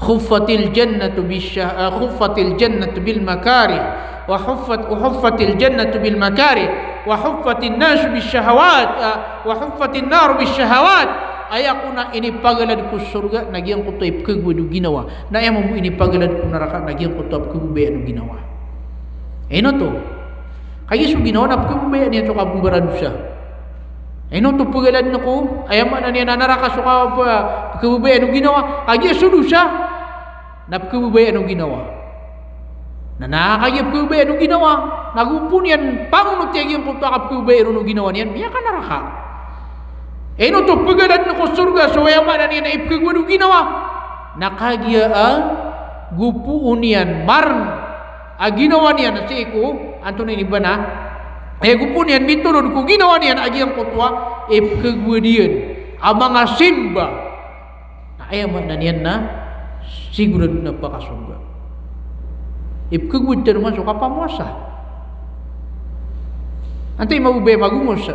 Huffatil jannatu bish-, ah, huffatil jannatu bil makarih, wa huffat-, wa huffatil jannatu bil makarih, wa huffatin naru bish shahawat, ah, wa huffatin naru bish shahawat. Aya kon a inipagalad ko sorga na giyangkoto a ipkhagowad o ginawa. Na aya mambo inipagalad ko naraka na giyangkoto a pkhababayaan o ginawa. Ino oto? Kagiya so ginawa na pkhababayaan iyan so kabmbaradosa. Ino oto pgaladn ko, aya maana niyan na naraka so ka-, pkhababayaan o ginawa. Kagiya so dosa na pkhababayaan o ginawa. Na, na kagiya pkhababayaan o ginawa, na go pn iyan pangonoti a giyangkoto a kapkhababayaan o ginawa niyan, miyakanaraka. Ino oto pgaladn ko sorga so aya maana niyan na ipkhagowad o ginawa. Na kagiya a go pn iyan marn a ginawa niyan a sii ko, antonaa ini ba na, eh, go pn iyan mitolod ko ginawa niyan a giyangkoto a ipkhagowad iyan a manga simba. Na aya maana niyan na sigorado na pakasorga. Ipkhagowad tano man so kapamowasa. Antaa i mababaya magongos?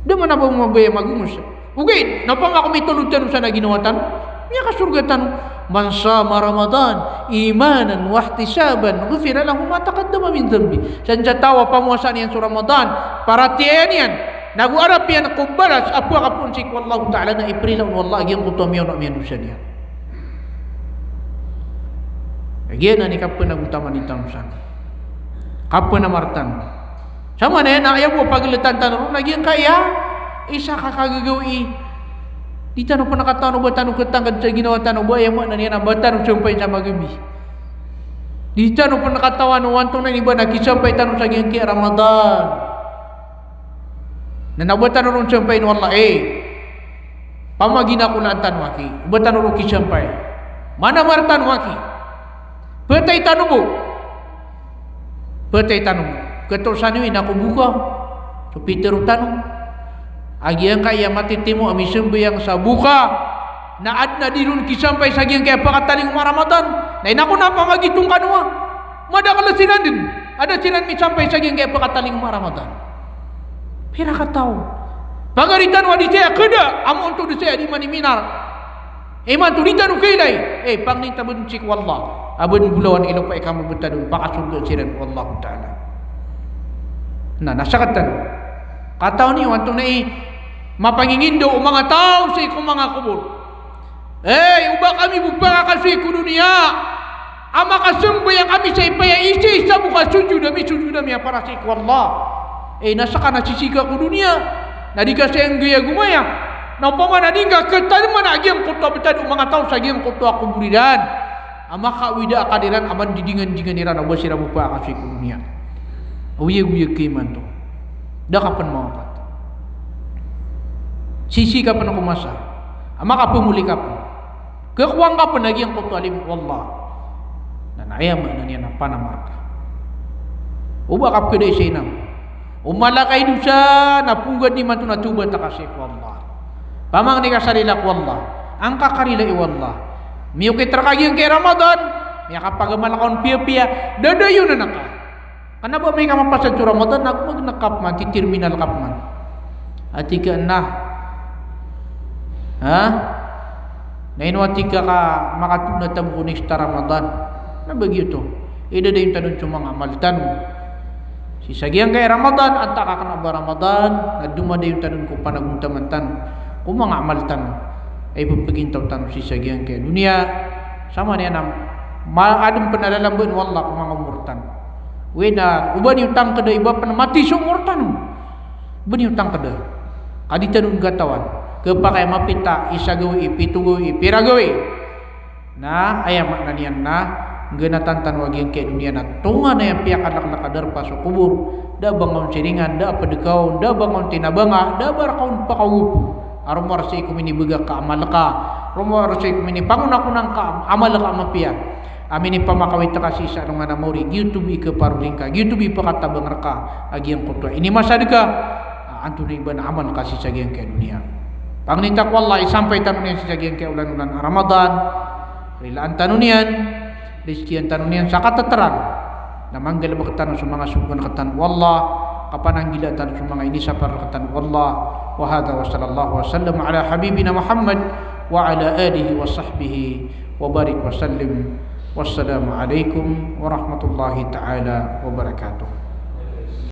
Da man a ba mababaya magongos. Ogaid na opama ko mitolod tano san a ginawa tano, miyakasorga tano. "Man sama Ramadan imanan wahtisaban, ghufira lahu ma taqaddama min dhanbih." San sa taw a pamowasaan iyan so Ramadan, paratiyaya niyan, nago arap iyan ko balas a pakapoon sii ko Allahu Ta'ala, na iprila on o Allah a giyangkoto a miyaona a miyandosa niyan. Giyanan i kapnagotaman tano san. Kapnamar tano. Samanaya na aya bo a pagltan tano ron na giyangkaya isa ka kagagawii. Di tano pn katawan o ba tano ktangkd sa ginawa tano, ba aya maana niyan na ba tano sampayn sa magabi. Di tano pn katawan o antonaa ini ba na kisampay tano sa giyangkaya Ramadan. Na na ba tano ron sampayn o Allah, eh. Pamagina ko laan tano aki, ba tano ron kisampay. Manamar tano aki. Phatay tano bo. Phatay tano bo. Katosan iyo ina ko boka. So pitharo tano a giyangkaya matitimo a misambayang sa boka na adn a di ron kisampay sa giyangkaya pakatalingoma a Ramadan. Na ina ko na pamagitong kano a madakl siran dn a da siran misampay sa giyangkaya pakatalingoma a Ramadan. Pira ka taw? Pagari tano a di saya khada, amo onto di saya di maniminar. Imanto di tano kailay, eh, pangnin ta bn sii ko Allah a bn bolawan i lopa i kamabtad on, pakasorgaan siran o Allahu Ta'ala. Na, na sakatan. Katawan iyo antonaa i mapangingindaw o manga taw sii ko manga kobor. Eh, oba kami bo pakakasoy ko doniya a makasambayang kami sa ipaya isa-isa bo ka sojod ami, sojod ami a para sii ko Allah. Eh, na ska na sisii ka ko doniya, na di ka saya nggaya gomaya. Na opama na di ngka kataman a giyangkoto a btad o manga taw sa giyangkoto a kobor iran a makaawida a kadiran a mandidingan-dingan iran a oba siran bo pakakasoy ko doniya. Oyagoyag ka imanto. Da ka pn mawapat. Sisii ka pn ko masa a makapamoli ka pn. Khakowa ngka pn a giyangkoto a limo o Allah. Na, na aya maana niyan na panamar ka. Oba ka pkhaday sa inam. O mala ka i dosa na pnggad imanto na tawbat ka sii ko Allah. Pamangni ka sa rila ko Allah. Angka karila i o Allah. Miyokit rka giyangkai a Ramadan, miyakapagamal ka on piyapiya, da dayonan ka. Kna ba amay ka mapasad so Ramadan na gomagn ka pman, titerminal ka pman. Ati ka na. Ha? Na ino ati ka ka makatona tabo ko next a Ramadan. Na ba giyoto. Idadayon tano on so manga amal tano. Sii sa giyangkai a Ramadan, antaa ka kna ba Ramadan, na domadayon tano on ko panagontaman tano ko manga amal tano a ippagintaw tano sii sa giyangkai a doniya. Samanaya na ma-, adn pn a lalambaan o Allah ko manga omor tano. Oway na, oba niyo tangkda i ba pn mati so omor tano. Oba niyo tangkda. Ka di tano on katawan. Khapakay a mapita, isa gawii, pito gawii, pira gawii. Na aya maana niyan na nggnatan tano a giyangkai a doniya na tonganay a piyakalaklak a darpa so kobor. Da a ba ngka on siringan, da a pd ka on, da a ba ngka on tinabanga, da a ba rka on pakaogopo. A rowar sii ko minibagak a amal ka, rowar sii ko minipangonakonan ka a amal ka a mapiya a minipamakawit ka sii sa alongan a maori, giyoto bo i khaparoli ngka, giyoto bo i pakatabang rka a giyangkoto a inimasad ka a antonaa i ba na amal ka sii sa giyangkai a doniya. Pangnin ta ko Allah, isampay tano niyan sii sa giyangkai a olanolan a Ramadan, rilaan tano niyan, rizkian tano niyan sa katatarang. Na manggalbk tano so manga sogoan rktano o Allah, kapananggilaan tano so manga inisapar rktano o Allah. Wa hadha wa sallallahu wa sallam ala habibina Muhammad wa ala alihi wa sahbihi wa barik wa sallim. Wassalamu alaikum warahmatullahi ta'ala wabarakatuh.